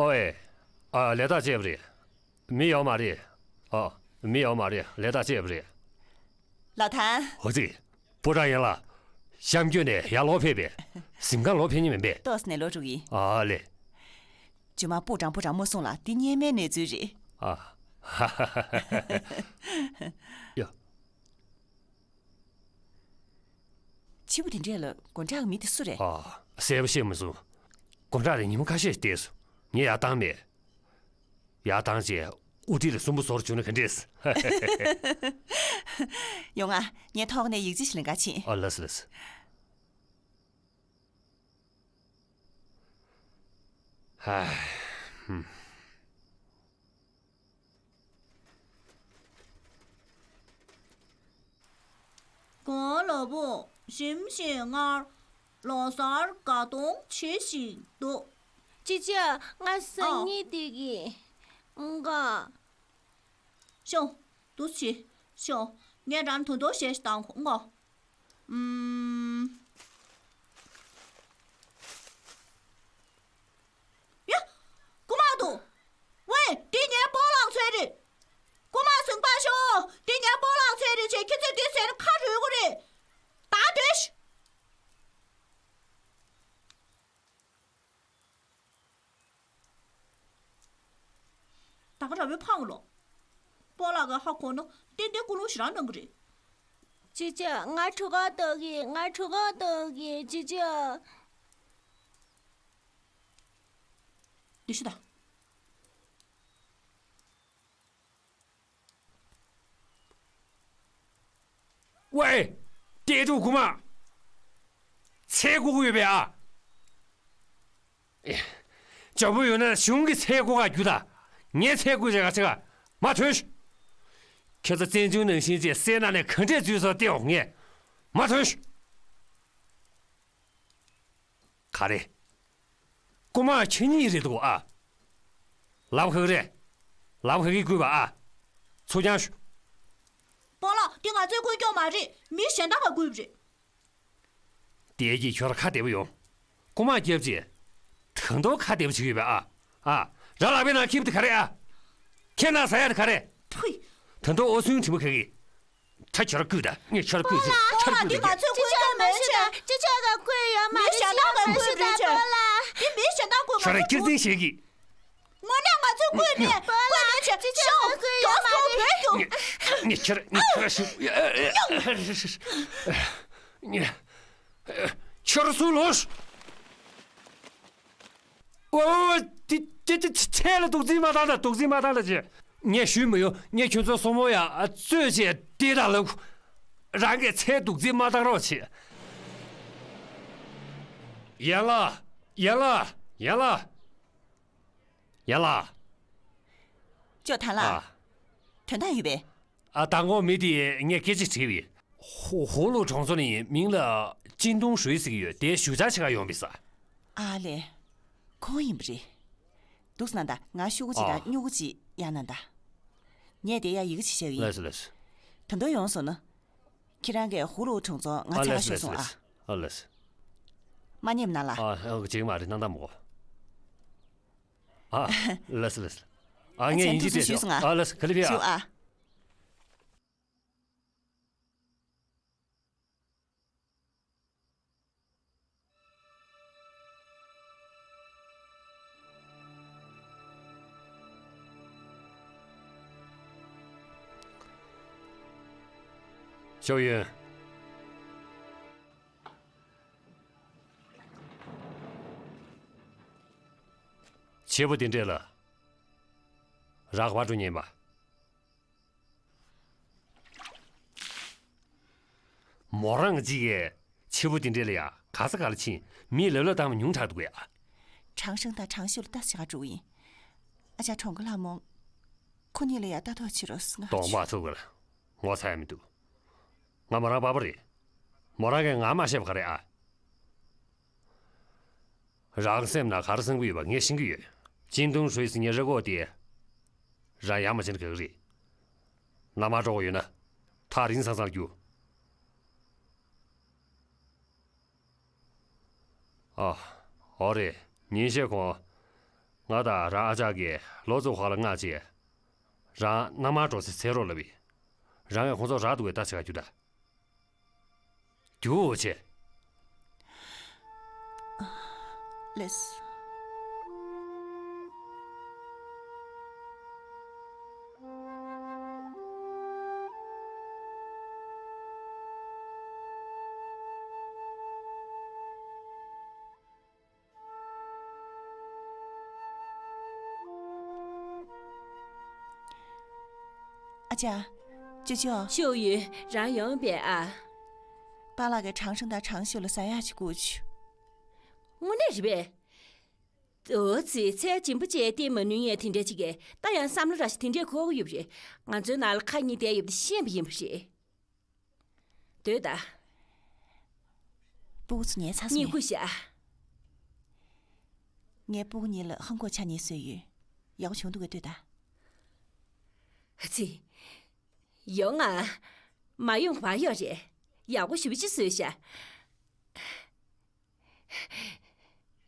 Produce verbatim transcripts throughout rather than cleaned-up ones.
ཨོའེ། ཨ། ལས་རྟགས་བཅད་པ་རེད། མི་ཡོད་མ་རེད། ཨ། མི་ཡོད་མ་རེད། ལས་རྟགས་བཅད་པ་རེད། ལགས་དང་། ཧོ་ཙི། པུ་ཀྲང་ཡན་ལགས། གཤམ་རྒྱུད་ནས་ཡར་ལོག་ཕེབས་པས། གཟིམ་ཁང་ལོག་ཕེབས་མཁན་མིན་པས། ཏོག་ཙམ་ནས་ལོག་འགྲོ་གི་ཡིན། ཨ་ལེ། རྗེས་མ་པུ་ཀྲང་པུ་ཀྲང་མ་གསུངས་ལ། འདི་སྔོན་མའི་གནས་ཚུལ་རེད། ཨ། ཧ་ཧ་ཧ་ཧ། ཡ། ཕྱི་པོ་དེ་འདྲས་ལ་དགོང་དྲག་གི་མི་དེ་སུ་རེད། ཨ། གསལ་པོ་ཤེས་མ་སོང་། དགོང་དྲག་ནས་ཉིན་མོ་ཁ་ཤས་བསྡད་སོང་། ངས་ཡར་བཏང་མེད། ཡར་བཏང་རྗེས་དབུ་ཁྲིད་ལ་སུན་པོ་བཟོ་རུ་བཅུག་ན་ག་འདྲས། ཡོང་ང་། ངས་ཐོག་ནས་ཡིག་ཆ་ཞིག་ལེན་ག་ཕྱིན། ཨ། ལགས་སོ་ལགས་སོ། ཧ། ཧུམ། གོང་ལ་བུ། ཞིམ་ཞིམ་མངར། ལོ་གསར་དགའ་གཏོང་བྱེད་བཞིན་འདུག་ཅི་ཅི། ང་སང་ཨ། ཉིན་དེ་གི། ང་། ཤོག་འདུག་སེ་བྱེད། ཤོག་ངས་རང་དོན་དོ་ཞེས་བཏང་གོ་ངོ་། ཨུམ། ཡ། རྐུ་མ་འདུག་ཝེ། འདི་ངའི་སྤོ་ལགས་ཚོའི་རེད། རྐུ་མ་ཟིང་པ་ཤོག་འདི་ངའི་སྤོ་ལགས་ཚོའི་རེད་བྱས། ཁྱེད་ཚོས་འདི་ཟེར་ན་ཁ་རུལ་གོ་རེད། ད་སྡོད་ཤིག་ད་ག་ར་བའི་ཕངས་ལོ། སྤོ་ལགས་ཀྱི་ཧ་གོ་ན་ཏན་ཏན་ཀུན་སློང་ཞེ་དྲག་གནང་གི་རེད། ཅི་ཅི། ང་ཁྲུ་ག་ལྟོགས་གི་ང་ཁྲུ་ག་ལྟོགས་གི་ཅི་ཅི། འདི་ཤི་ད། ཝེ། ཏེ་ཀྲུའུ་རྐུ་མ། ཚལ་རྐུ་གི་ཡོད་པས་ཨ། ཨེ། ཇོ་བོ་ཡོད་ན་གཞུང་གི་ཚལ་རྐུ་ག་རྒྱུ་ད། ངའི་ཚལ་རྐུ་བྱས་ག་ཚེ་ག་མ་ཐོན་ཤོག་ཁྱེད་ཚོ་བཙན་བྱོལ་ནང་བཞིན་ཅེས་སེ་ན་ནས་ག་འདྲས་འཛུལ་སོང་སྟེ་འོང་ངས། མ་ཐོན་ཤོག་ག་རེ། རྐུ་མ་ཁྱེད་གཉིས་རེད་འདུག་ཨ། ལབ་ཁ་གི་རེད། ལབ་ཁ་གིས་བརྐུས་པ་ཨ། ཚུར་རྐྱང་ཞུ། སྤོ་ལགས། འདི་ང་ཚོས་བརྐུས་ཀྱོག་མ་རེད། མི་གཞན་དག་གིས་བརྐུས་པ་རེད། དེ་གིས་ཁྱོད་ཁ་བདེ་པོ་ཡོང་། རྐུ་མ་རྒྱབ་ཅེས། ད་དུང་ཁ་བདེ་པོ་བྱེད་ཀྱི་ཡོད་པ་ཨ། ཨ། ར་ལག་པའི་ནང་འཁྱེར་པ་དེ་ག་རེ་ཨ། ཁྱེད་ནང་ཟ་ཡ་དེ་ག་རེ། ཕུས། ད་དུང་ཨོ་སུན་དྲི་མ་ཁ་གིས། ད་ཁྱོད་ར་བརྐུས་ད། ངས་ཁྱོད་ར་བརྐུས་ཟེར། ཁྱོད་ར་བརྐུས་ཟེར། ཅི་ཆ་མི་ཤེས། ཅི་ཆ་ག་བརྐུས་ཡོད་མ་རེད། ཅི་ཆ་མི་ཤེས་ད་སྤོ་ལགས། འདི་མི་གཞན་དག་བརྐུས། ཁྱོད་ར་སྐྱག་རྫུན་བཤད་ཀྱི། དངོས་གནས་ང་ཚོས་བརྐུས་མེད། བརྐུས་མེད་ཅེས་ཤོག་མགྱོགས་སོང་བོད་རྒྱུགས། ངས་ཁྱོད་ར་ངས་ཁྱོད་ར་ཞུ། ངས་ཁྱོད་ར་སུ་ལོ། ཨོ། དེ་དེ་དེ་ཚལ་ལ་དུག་རྫས་མ་བཏང་ད། དུག་རྫས་མ་བཏང་ད་ཅེས། ངས་ཞུས་མི་ཡོང་། ངས་ཁྱོད་ཚོ་སོ་མོ་ཡ་རྩོད་བྱས་བལྟས་དང་ལབ། རང་གིས་ཚལ་དུག་རྫས་མ་བཏང་རོགས་བྱེད། ཡན་ལགས། ཡན་ལགས། ཡན་ལགས། ཡན་ལགས། ཅོ་ཐང་ལགས། ཨ། དོན་དག་ཡོད་པས། ཨ། མདང་དགོང་མི་དེས་ངས་སྐད་ཆ་དྲིས་པས། ཧུ་ཧུ་ལུ་གྲོང་ཚོ་ནས་ཡིན། མིང་ལ་ཅིན་ཏུང་ཧྲུའེ་ཟེར་གྱི་ཡོད། དེ་ཞུ་བཅར་བྱེད་ག་ཡོང་བས་ས། ཨ་ལས། ཁོང་ཡིན་པ་རེད། འདུག་སེ་གནང་དང་། ང་ཤོག་གུ་གཅིག་དང་ཨ། སྨྱུ་གུ་གཅིག་གཡར་གནང་དང་། ངས་དེ་ཡར་ཡི་གེ་ཅིག་བཞག་ཡིན། ལགས་སོ་ལགས་སོ། ད་དུང་ཡོང་སོང་ན། ཁྱེད་རང་གིས་ཧུ་ལུ་གྲོང་ཚོ་ང་ཨ། ཚང་མ་ལགས་སོ་ཤོད་སོང་ཨ། ལགས་སོ་ལགས་སོ། ཨ། ལགས་སོ། མ་ཉེས་གནང་ལ། ཨ། ཨ། བྱེད་ཀྱི་མ་རེད། སྣང་དག་མ་གོ། ཨ། ལགས་སོ་ལགས་སོ། ཨ། ཨ། ངས་ཡིན་གཅིག་བལྟས་ཞུས་སོང་ཨ། ཨ། ལགས་སོ། ག་ལེ་ཕི་ཨ། ཞུ་ཨ། ཞའོ་ཡོན། བྱེད་པོ་དེ་འདྲས་ལ་རག་པ་འགྲོ་ཉན་པ། མོ་རང་གཅིག་གིས་ཕྱི་པོ་དེ་འདྲས་ལ་ཡ་ག་ས་ག་ལ་ཕྱིན། མིས་ལབ་ལབ་བཏང་བ་ཉུང་དྲགས་འདུག་ཡ། ཁྲང་ཧྲེང་དང་ཁྲང་ཤོ་ལ་ལྟ་ཞིག་ག་འགྲོ་གི་ཡིན། ཨ་ཅག་གྲོང་གི་ལྷ་མོ། ཁོ་གཉིས་ལ་ཡ་ལྟ་རྟོག་བྱེད་རོགས་ཟེར་ང་གདོང་པ་ཚུགས་གི་ལ་ངོ་ཚ་ཡ་མི་འདུག་ང་མོ་རང་པ་པ་རེད། མོ་རང་གིས་ང་མ་བཤད་པ་ག་རེ་ཨ། རང་སེམས་ནང་ག་རེ་བསམ་གྱི་ཡོད་པ་ངས་ཤེས་ཀྱི་ཡོད། ཅིན་ཏུང་ཧྲུའེ་ཟེར་མཁན་རེ་གོ་དེ། རང་ཡ་མ་བྱེད་ན་དགའ་གི་རེད། ན་མ་འགྲོ་གི་ཡོད་ན། ཐག་རིང་ས་ས་རྒྱུགས། ཨ། འོ་རེད། ཉིན་ཤས་གོང་། ང་དང་རང་ཨ་ཅག་གིས་ལོ་ཙོ་ཧྭ་ལ་མངགས་བྱས། རང་མནའ་མར་འགྲོ་སའི་འཚོལ་རོགས་ལབ་ཡིན། རང་གིས་ཁོང་ཚོ་རག་འདུག་གས་ལྟ་བྱེད་ག་རྒྱུགས་དང་། རྒྱུགས་བྱས། ལགས་སོ། ཨ་ཅག་ཅོ་ཅོ། ཤོག་ཡུན། རང་ཡོང་པས་ཨ། པཱ་ལགས་ཀྱིས་ཁྲང་ཧྲེང་དང་ཁྲང་ཞུ་ལ་ཟ་ཡག་ཅིག་བསྐུར་བྱུང་། དངོས་གནས་རེད་པས། ཨོ་ཙི། ཚལ་སྦྱིན་པ་བཅས་བསྟེན་མ་ནུས་མཁན་དེ་འདྲ་ཅིག་གིས་ད་ཡང་བསམ་བློ་ར་ཞིག་དེ་འདྲས་འཁོར་གྱི་ཡོད་པ་རེད། ང་ཚོའི་ནང་ལ་ཁ་གཉིས་བསྡད་ཡོད་པ་དེ་ཤེས་པ་ཡིན་པ་རེད། སྡོད་ད། སྤུ་གུ་ཚོ་ཉལ་ཚར་སོང་། གཉིད་ཁུག་བཞག་ངས་སྤུ་གུ་གཉིས་ལ་ཧང་གོ་ཆ་གཉིས་བཟོས་ཡོད། ཡག་པོ་བྱུང་འདུག་གས། སྡོད་ད། ཨ་ཙི། ཡོང་ང་། མ་ཡོང་བར་ཡོད་རེད། ཡག་པོ་ཞེ་པོ་ཅིག་བཟོས་ཤག་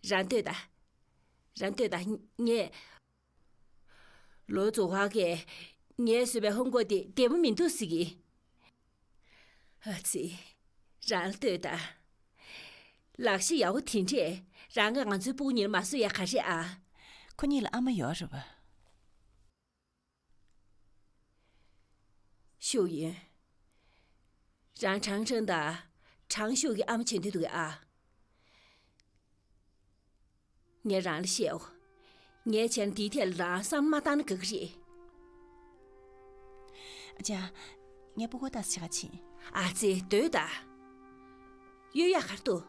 རང་སྡོད་ད། རང་སྡོད་ད། ངས། ལོ་ཙོ་ཧྭ་གིས་ངས་བཟོས་པའི་ཧོང་ཀོང་དེ་བདེ་པོ་མི་འདུག་ཟེར་གི། ཨ་ཙི། རང་ལྟོས་དང་། ལག་ཤེས་ཡག་པོ་དེ་འདྲས་རང་གིས་ང་ཚོའི་སྤུ་གུ་གཉིས་ལ་མ་བཟོས་ཡ་ག་རེ་ཨ། ཁོ་གཉིས་ལ་ཨ་མ་ཡོད་རེད་པ། ཤུག་ཡུན། རང་ཁྲང་ཁྲང་དང་ཁྲང་ཤུག་གི་ཨ་མ་བྱེད་འདོད་འདུག་གས་ཨ། ངས་རང་ལ་བཤད་འོ། ངས་བྱས་ན་འདིའི་ཐད་ལ་རང་བསམ་བློ་མ་བཏང་ན་དགའ་གི་རེད། ཨ་ཅག་ངས་སྤུ་གུ་ལྟ་ས་ཆ་ག་ཕྱིན། ཨ་ཙི་སྡོད་ད། གཡོལ་ཡག་ག་རེ་འདུག་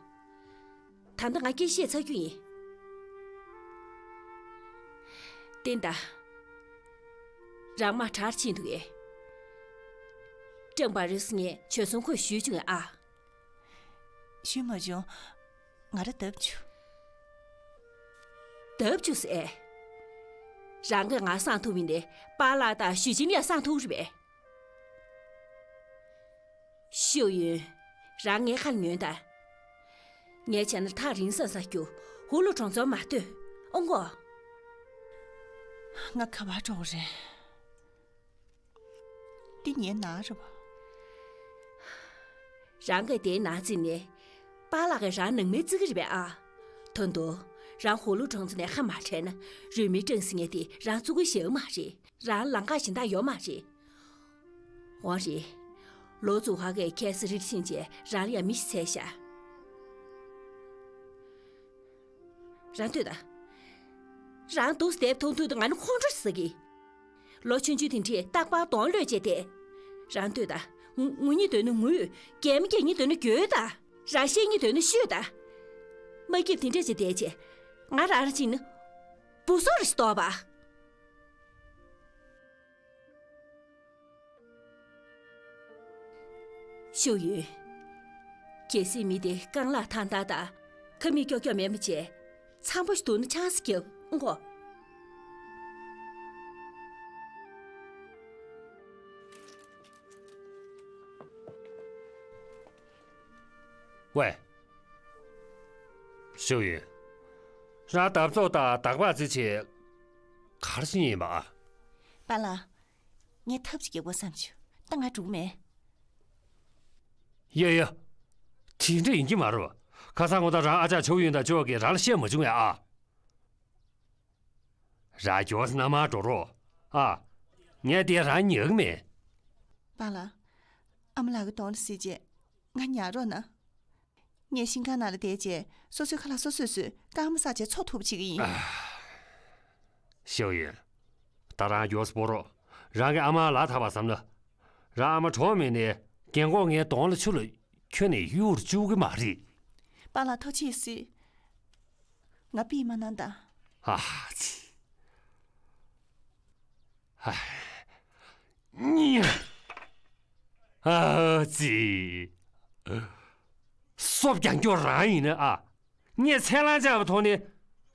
ད་ལྟ་ང་སྐད་བཤད་ཚར་རྒྱུ་ཡིན། བསྟན་ད། རང་མ་དྲག་ཕྱིན་འདུག་གས། ཀྲང་པ་རིས་ངས་བྱོལ་སོང་ཁོས་ཞུས་བྱུང་ཨ། ཞུས་མ་བྱུང་། ང་ར་བརྡབ་བྱུང་། བརྡབ་བྱུང་ཟེར། རང་གིས་ང་བསང་ཐུབ་མིན་ནས་པཱ་ལགས་དང་ཞུས་ཅིན་ལ་བསང་ཐུབ་རེད་པས། ཤུག་ཡུན། རང་ངའི་ཁ་ལ་ཉོན་དང་། ངས་བྱས་ན་ཐག་རིང་ས་ས་རྒྱུག་ཧུ་ལུ་གྲོང་ཚོར་མ་སྡོད། ཨོང་གོ། ང་ག་པར་འགྲོ་དགོས་རེད། འདི་ངའི་ནང་རེད་པ། རང་གིས་དེའི་ནང་བརྩིས་ནས། པཱ་ལགས་ཀྱིས་རང་ནང་མི་བརྩི་གི་རེད་པས་ཨ། ད་དུང་། རང་ཧུ་ལུ་གྲོང་ཚོ་ནས་ཁ་མ་བྲལ་ན་རུས་མིང་ཀྲང་ཟེར་མཁན་དེ་རང་བརྩི་གི་ཡོད་མ་རེད། རང་ལམ་ཁ་གཞན་དག་ཡོད་མ་རེད། འོ་རེད། ལོ་ཙུའུ་ཧྭ་གིས་ཁ་སང་རི་ལ་ཕྱིན་བྱས་རང་ལ་ཡང་མི་ཞིག་བཙལ་ཤག་རང་ལྟོས་དང་། རང་འདུག་སེ་བསྡད་མཐོང་དུས་ང་ནི་ཁོང་ཁྲོ་ཟ་གི། ལོ་ཆུང་ཆུང་དེ་འདྲས་རྟག་པར་གདོང་གློད་བྱས་ཏེ། རང་ལྟོས་དང་། ངུ་སྙིང་འདོད་ན་ངུས། གད་མོ་བགད་སྙིང་འདོད་ན་འགྱོད་དང་། རང་བཤད་སྙིང་འདོད་ན་ཤོད་དང་། མ་སྐྱིད་དེ་འདྲས་བྱས་བསྡད་བྱས། ང་རང་རང་ཅིག་ནི། བུ་སོ་རེ་ཞིག་འདོགས་པ། ཤུག་ཡུན། གལ་སྲིད་མི་དེ་རྐང་ལག་ཐང་ཐང་དང་ཁ་མིག་ཀྱོག་ཀྱོག་མེད་པ་བྱས། འཚམ་པོ་ཞིག་འདུག་ན་ཆང་ས་རྒྱབ་ཨང་གོ། ཝེ། ཤུག་ཡུན། རང་འདབ་ཚོགས་དང་དག་པ་རྩི་ཆེད་གར་ཕྱིན་ཡིན་པ་ཨ། པཱ་ལགས། ངས་ཐབས་ཅིག་རྒྱག་དགོས་བསམ་བྱུང་། ད་ང་འགྲོ་གི་མེད། ཡ་ཡ། དེ་འདྲ་ཡིན་གྱི་མ་རེད། ཁ་སང་ངོ་ད་རང་ཨ་ཅག་ཆའོ་ཡུན་དང་ཅོ་གིས་རང་ལ་བཤད་མ་བྱུང་ངས་ཨ། རང་མགྱོགས་སེ་མནའ་མར་འགྲོ་རོགས་ཨ། ངས་དེ་རང་ཉར་གི་མེད། པཱ་ལགས། ཨ་མ་ལགས་ཀྱི་གདོང་ལ་གཟིགས་རྗེས་ང་ཉར་རོགས་གནང་། ངས་ཤིང་ཁང་ནང་ལ་བསྡད་རྗེས་སོ་སོའི་ཁ་ལག་སོ་སོས་བཟོས་སྐར་མ་བསགས་བྱས་འཚོ་ཐུབ་པ་བྱེད་ཀྱི་ཡིན། ཤོག་ཡོད། ད་རང་མགྱོགས་སེ་སྤོ་རོགས། རང་གི་ཨ་མ་ལ་ཐར་བ་བསམ་ན། རང་ཨ་མ་གྲོངས་མེད་ནའི་རྒན་གོག་ངའི་གདོང་ལ་ཆུ་ལ་ཁྱོན་ནས་གཡུག་བཅུག་གི་མ་རེད། པཱ་ལགས་ཐུགས་རྗེ་གཟིགས། ང་པི་མ་གནང་དང་། ཨ་ཙི། ཨ། གཉིས། ཨ་ཙི། སོ་བརྒྱང་སྐྱོར་རང་ཡིན་ན་ཨ། ངས་ཚེ་ལང་བཅར་བའི་ཐོག་ནས་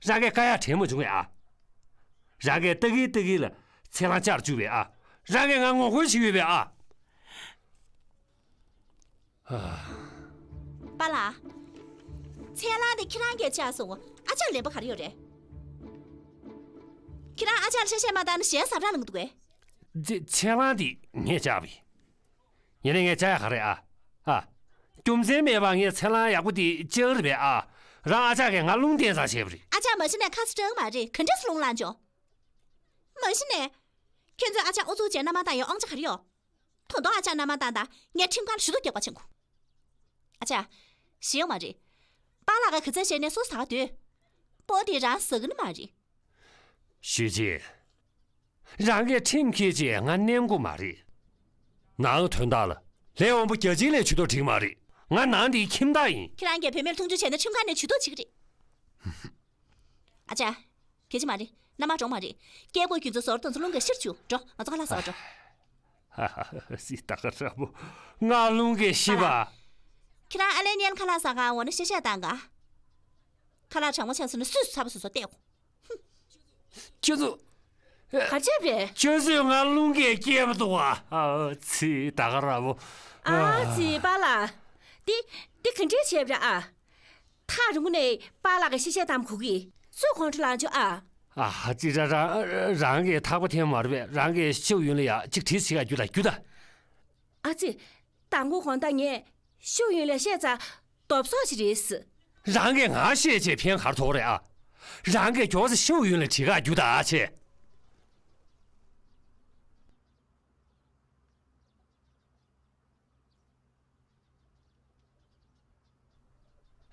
རང་གི་བཀའ་ཡག་དྲན་མ་བྱུང་བས་ཨ། རང་གིས་ལྟ་གིན་ལྟ་གིན་ལ་ཚེ་ལང་བཅར་བཅུག་པས་ཨ། རང་གིས་ང་ངོ་རྒོལ་བྱེད་ཡོད་པས་ཨ། ཨ། པཱ་ལགས། ཚེ་ལང་དེ་ཁྱེད་རང་གིས་བཅར་སོང་ཨ། ཅག་ལན་པ་ག་རེ་ཡོད་རེད། ཁྱེད་རང་ཨ་ཅག་ལ་ཤ་ཤེད་མ་བཏང་ན་གཞན་ཟ་འདྲ་ལངས་འདུག་གས། ཚེ་ཚེ་རིང་དེ་ངས་བཅག་པ་ཡིན། ཡིན་ནའི་ངས་བཅག་ཡ་ག་རེད་ཨ། ཨ། རྒྱུ་མཚན་མེད་པར་ངས་ཚེ་རིང་ཡག་པོ་དེ་བཅག་རེད་པས་ཨ། རང་ཨ་ཅག་གིས་ང་རླུང་བསྟན་ཙང་བྱས་པ་རེད། ཨ་ཅག་མ་གཞི་ནས་ཁ་ཚ་དྲག་མ་རེད། ག་འདྲས་སེ་རླུང་ལངས་བྱུང་། མ་གཞི་ནས། ཁྱེད་ཚོས་ཨ་ཅག་ཨུ་ཚུགས་བྱས་མནའ་མ་བཏང་ཡོང་དབང་ཆ་ག་རེ་ཡོད། ད་དུང་ཨ་ཅག་མནའ་མ་བཏང་དང་ངས་ཁྲིམས་ཁང་ལ་ཞུ་གཏུག་རྒྱག་པ་བྱེད་དགོས། ཨ་ཅག་ཞེད་ཡོང་མ་རེད། པཱ་ལགས་ཀྱིས་ག་ཚོད་བཤད་ནའི་སུ་ཟ་ག་འདོད། སྤོ་དེ་རང་ཟ་གི་ནི་མ་རེད། ཞུས་ཅིན། རང་གིས་ཁྲིམས་འཁྱེར་བྱས་ང་མནན་དགོས་མ་རེད། ནང་དོན་དག་ལ་ལྷན་དབང་པོ་བརྒྱ་བྱིན་ལས་ཇུས་གཏོགས་འགྲིག་མ་རེད། ང་ནང་འདིའི་ཁྱིམ་བདག་ཡིན། ཁྱེད་རང་གིས་བུད་མེད་ལ་མཐོང་ཆུང་བྱས་ན་ཁྲིམས་ཁང་ནས་ཇུས་གཏོགས་བྱེད་ཀྱི་རེད། ཨ་ཅག་གལ་ཆེ་མ་རེད། མནའ་མ་འགྲོ་མ་རེད། སྐྱེས་སྒོ་ཁྱེད་ཚོ་ཟོར་དང་ཚོ་རླུང་གིས་ཤིར་བཅུག་འགྲོ། ང་ཚོ་ཁ་ལག་ཟ་བ་འགྲོ། ཧ་ཧ་ཧ། སི་ད་ག་ར་བོ། ང་རླུང་གིས་ཤི་བ། ཁྱེད་རང་ཨ་ལས་ཉན་ཁ་ལག་ཟ་ག་འོ་ན་ཤེས་བཤད་བཏང་ག་ཁ་ལག་གྲང་མོ་ཆགས་སོང་ན་སུས་སུ་ཚ་པོ་སོ་སོ་བལྟས་གོ། ཁྱོད་ཚོ། ག་བྱས་པས། ཁྱོད་ཚོས་ང་རླུང་གིས་སྐྱེས་པ་འདུག་ཨ། ཨ་ཙི་ད་ག་ར་བོ། ཨ་ཙི་པཱ་ལགས། འདི་འདི་ག་འདྲས་བྱས་པ་རེད་ཨ། ཐག་རིང་པོ་ནས་པཱ་ལགས་ཀྱིས་ཤེས་བཤད་གཏམ་གོ་གི། སུས་ཁོང་ཁྲོ་ལངས་བྱུང་ཨ། ཨ་ཙི་ར་ར། རང་གིས་ཐག་པ་འཐེན་མ་རེད་པས། རང་གིས་ཤོ་ཡུན་ལ་ཡ་གཅིག་བྲིས་བྱེད་ག་རྒྱུགས་དང་རྒྱུགས་དང་། ཨ་ཙི། དང་པོ་དགོང་དག་ངས་ཤོ་ཡུན་ལ་བཤད་ཙང་རྡོབ་སོག་ཅིག་རེད་ཟེར། རང་གིས་ང་བཤད་བྱས་ཕན་ག་རེ་ཐོགས་རེད་ཨ། རང་གིས་མགྱོགས་ཙམ་ཤོ་ཡུན་ལ་བྲིས་ག་རྒྱུགས་དང་ཨ་ཆེ།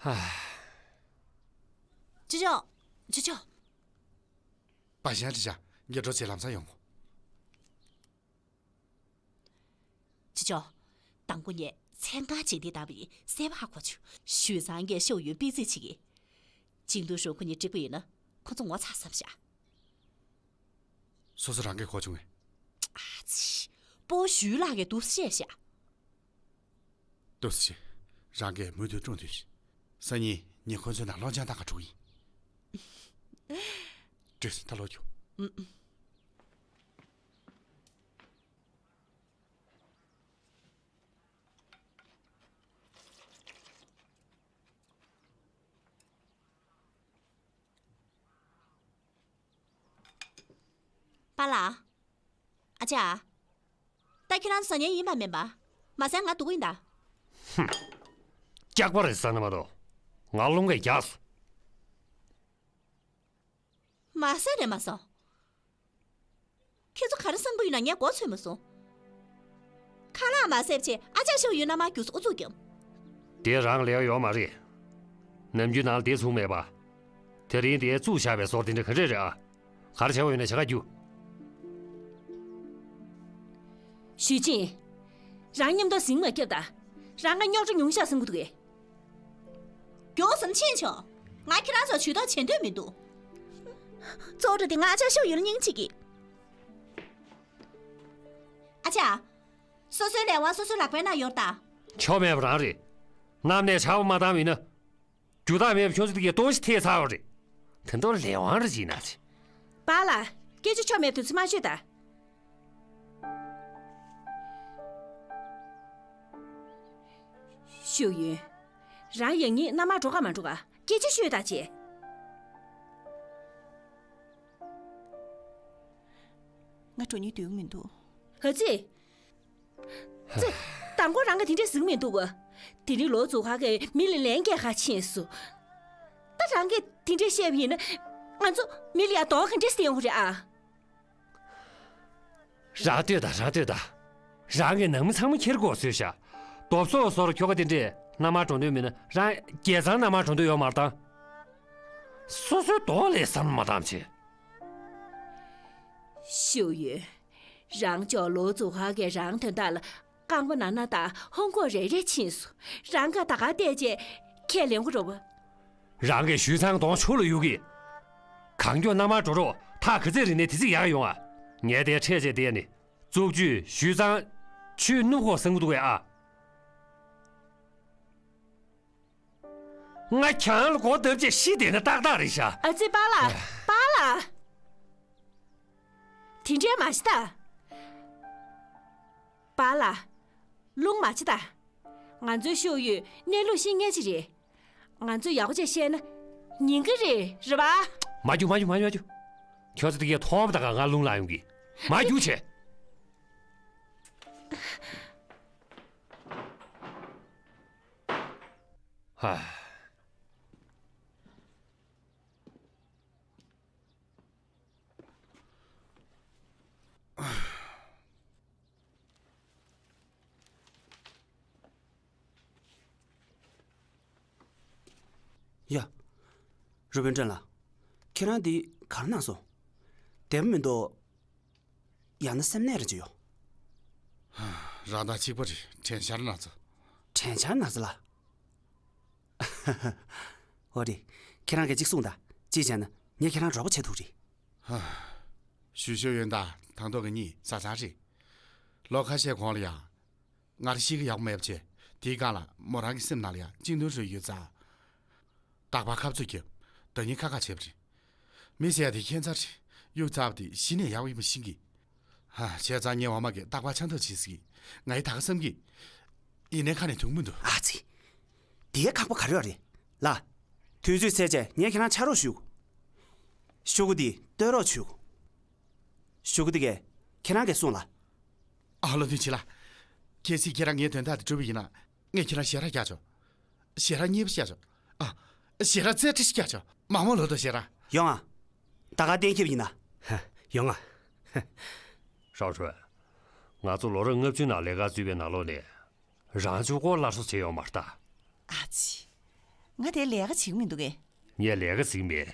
ཧ། ཅི་ཅོ། ཅི་ཅོ། པ་ཞང་ཅི་ཅ་ངས་འགྲོ་བྱེད་ལམ་སང་ཡོང་གོ། ཅི་ཅོ། དང་པོ་ངས་མཚན་གང་བྱས་ཏེ་བཏང་བ་ཡིན་གསལ་པོ་ཧ་གོ་བྱུང་། ཞུས་ཙང་ངས་ཤོ་ཡུན་པི་ཙི་བྱེད་ཀྱི། ཅིང་ཏུ་ཧྲུའུ་ཁོ་གཉིས་འགྲིག་པ་ཡིན་ན་ཁོ་ཚོ་ངོ་ཚ་བསམ་བཞག་སོ་སོ་རང་གིས་གོ་བྱུང་ངས། ཨ་ཙི། སྤོ་ཞུས་ལགས་ཀྱིས་འདུག་སེ་བཤད་ཤག་འདུག་སེ་བྱེད། རང་གིས་མུ་མཐུད་སྲུང་དུས་ཤིག་སང་ཉིན་ངས་ཁོ་ཚོའི་ནང་སློབ་སྦྱོང་བཏང་ག་འགྲོ་གི་ཡིན། བྲོས་སོང་། ད་ལོག་རྒྱུགས། པཱ་ལགས། ཨ་ཅག་ད་ཁྱེད་རང་ཟ་ཉན་ཡིན་པ་མིན་པ། མ་ཟ་ན་ང་སྡུག་གི་ཡིན་ད། ཧུམ། སྐྱག་པ་རེད་ཟ་ན་མ་གཏོགས། ང་རླུང་གིས་རྒྱགས་སོང་། མ་ཟ་ནས་མ་ཟ། ཁྱེད་ཚོ་ག་རེ་བསམ་གྱི་ཡོད་ན་ངས་མགོ་ཚོས་མ་སོང་། ཁ་ལག་མ་བཟས་བྱས་ཨ་ཅག་ཤོ་ཡུན་མནའ་མ་རྒྱུགས་སོ་ཨུ་ཚུགས་རྒྱབ། དེ་རང་ལས་ཡོད་མ་རེད། ནམ་རྒྱུན་ནང་ལ་བསྡད་ཚུགས་མེད་པ། དེ་རིང་དེ་བཙུགས་བཞག་པའི་ཟོར་དེ་འདྲ་ག་རེ་རེད་ཨ། ག་རེ་བྱེད་པ་ཡོད་ན་བྱེད་ག་རྒྱུགས། ཞུས་ཅིན། རང་མཉམ་དུ་ཟིང་མ་རྒྱབ་ད། རང་ང་རྙོག་དྲ་ཉུང་ཤག་བསམ་གྱི་འདུག་གས། མགྱོགས་སམ་ཕྱིན་ཆོག་ང་ཁྱེད་རང་ཚོར་ཇུས་གཏོགས་བྱེད་འདོད་མི་འདུག་གཙོ་བོ་དེ་ང་ཨ་ཅག་ཤོ་ཡུན་སྙིང་རྗེ་གི། ཨ་ཅག་སོ་སོའི་ལས་དབང་སོ་སོའི་ལག་པའི་ནང་ཡོད་ད། ཆོ་མེད་པ་རང་རེད། གནམ་ནས་ཆར་པ་མ་བཏང་བ་ཡིན་ན། རྒྱུ་དག་མེད་པ་ཁྱོད་ཚོ་དེ་གའི་ལྟོགས་ཤི་ཐེབས་ཚར་བ་རེད། དེ་འདྲ་ལས་དབང་རེ་བྱེད་ན་ཆེ། པཱ་ལགས། སྐད་ཆ་ཆོ་མེད་དུས་ཚོད་མ་ཤོད་ད། ཤོ་ཡུན། རང་ཡང་སྙིང་མནའ་མར་འགྲོ་ག་མ་འགྲོ་ག་སྐད་ཆ་ཤོད་ད་ཅེས། ང་འགྲོ་སྙིང་འདོད་ཀྱི་མི་འདུག་ཨ་ཙི། ཙི། དང་པོ་རང་གིས་དེ་འདྲས་ཟེར་གྱི་མི་འདུག་ག་དེ་རིང་ལོ་ཙཱ་བ་གིས་མི་ལ་ལན་རྒྱག་ག་ཕྱིན་སོང་། ད་རང་གིས་དེ་འདྲས་བཤད་པ་ཡིན་ན། ང་ཚོ་མི་ལ་ཡ་དོགས་ག་འདྲས་སེ་ཡོང་གི་རེད་ཨ། རང་ལྟོས་དང་། རང་ལྟོས་དང་། རང་གིས་ནང་མི་ཚང་མ་ཁྱེར་དགོས་བཟོས་ཤག་རྡོབ་སོག་སོགས་ཁྱོ་ག་དེ་འདྲས་མནའ་མར་འགྲོ་འདོད་མིན་ན་རང་རྒྱལ་ཚང་མནའ་མར་འགྲོ་འདོད་ཡོད་མ་རེད་ད། སོ་སོའི་དོན་ལ་བསམ་བློ་མ་བཏང་བྱས། ཤོ་ཡུན། རང་ཅོག་ལོ་ཙཱ་བ་གིས་རང་དོན་དག་ལ་རྐང་པ་ན་ན་དང་ཧོང་ཀོང་རེ་རེ་ཕྱིན་སོང་། རང་ག་ད་ག་བལྟས་བྱས་ཁས་ལེན་དགོས་རེད་པ། རང་གིས་ཞུས་ཚང་གདོང་ཕྱོགས་ལ་གཡུག་གི། གང་མགྱོགས་མནའ་མར་འགྲོ་རོགས། ཐག་ག་ཚོད་རིང་ནས་དེ་ཚོད་ཡག་ཡོང་ཨ། ངས་དེ་འཕྲད་བྱས་བསྡད་ནི། བཙུགས་ཆུ་ཞུས་ཚང་། ཆུ་སྣུམ་ཁོག་སང་གི་འདུག་གས་ཨ། ང་གྱང་ལ་མགོ་བརྡབས་བྱས་ཤི་བསྡད་ན་ཏག་ཏག་རེད་ཤག་ཨ་ཙི་པཱ་ལགས། པཱ་ལགས། དེ་འདྲས་མ་བྱེད་ད། པཱ་ལགས། རླུང་མ་བྱེད་ད། ང་ཚོའི་ཤོ་ཡུན་གནས་ལུགས་ཤེས་མཁན་ཅིག་རེད། ང་ཚོས་ཡག་པོ་བྱས་བཤད་ན་ཉན་གི་རེད། རེད་པ། མ་རྒྱུག་མ་རྒྱུག་མ་རྒྱུག་མ་རྒྱུག་ཁྱོད་ཚོ་དེ་གའི་ཐོག་མ་ད་ག་ང་རླུང་ལངས་ཡོང་གི། མ་རྒྱུག་བྱེད། ཧ། ཡ། རུ་བན་ཀྲན་ལགས། ཁྱེད་རང་འདི་ག་རེ་གནང་སོང་། བདེ་པོ་མི་འདུག་ཡང་ན་སེམས་ནད་རེ་ཅིག་ཡོད། རང་དང་གཅིག་པ་རེད། དྲན་འཆར་ན་ཚ། དྲན་འཆར་ན་ཚ་ལ། འོ་རེད། ཁྱེད་རང་གིས་གཅིག་གསུངས་དང་། གཅིག་བྱས་ན་ངས་ཁྱེད་རང་རོགས་པ་བྱེད་ཐུབ་རེད། ཞུ་ཞུ་ཡོན་ད་དང་ཐོག་གི་གཉིད་ས་ཚང་རེད། ལོ་ཁ་ཤས་གོང་ལ་ཡང་། ང་རང་གཤིས་ཀ་ཡག་པོ་མེད་པ་བྱས། དེའི་སྒང་ལ་མོ་རང་གི་སེམས་ནང་ལ་ཡང་གཅིག་མཐུན་རེ་ཡོད་ཙང་། རྟག་པར་ཁ་རྩོད་རྒྱབ། བདག་ཉིད་ཁ་ཁ་བྱས་པ་རེད། མི་ཟེར་ཡ་དེ་ཁྱད་མཚར་རེད། གཡུག་ཚར་བ་དེ་གཞི་ནས་ཡག་པོ་ཡིན་པ་ཤེས་ཀྱི། ཧ། བྱས་ཙང་ངའི་འོག་མ་གིས་རྟག་པར་ཆང་འཐུང་བྱེད་ཟེར་གྱི། ང་ཡི་ད་ག་བསམ་གྱི། ཡིན་ནའི་ཁ་ནས་ཐོན་གྱི་མི་འདུག་ཨ་ཙི། དེའི་ཁག་པོ་ག་རེ་ཡོད་རེད་ལ། དུས་ཚོད་ཚར་རྗེས་ངས་ཁྱེད་རང་ཕྱག་རོགས་ཞུ། ཤོག་གུ་འདི་སྟོན་རོགས་བྱོས། ཤོག་གུ་འདི་གས་ཁྱེད་རང་གིས་སྲུངས་ལ། ཨ། བློ་མཐུན་བྱེད་ལ། གལ་སྲིད་ཁྱེད་རང་ངའི་དོན་དག་དེ་གྲུབ་པ་ཡིན་ན། ངས་ཁྱེད་རང་ཞལ་རས་རྒྱག་ཆོག་ཞལ་རས་མཉེས་པོ་རྒྱག་ཆོག་ཨ། ཞལ་རས་རྩེ་གྲ་ཞིག་རྒྱག་ཆོག་མང་མང་ལོ་ཏོག་ཞལ་རས། ཡོང་ཨ། ད་ག་གཏན་འཁེལ་ཡིན་ན། ཧ། ཡོང་ཨ། ཧ། ཧྲའོ་ཁྲུན། ང་ཚོ་ལོ་རབས་ལྔ་བཅུ་ནང་ལས་ཀ་བཙུགས་པའི་ནང་ལོགས་ནས། རང་གཅིག་པོ་སླར་གསོ་བྱས་ཡོད་མ་རེད་ད། ཨ་ཙི། ང་དེ་ལས་ཀ་བྱེད་ཀྱི་མི་འདུག་གས། ངས་ལས་ཀ་ཟིག་མེད།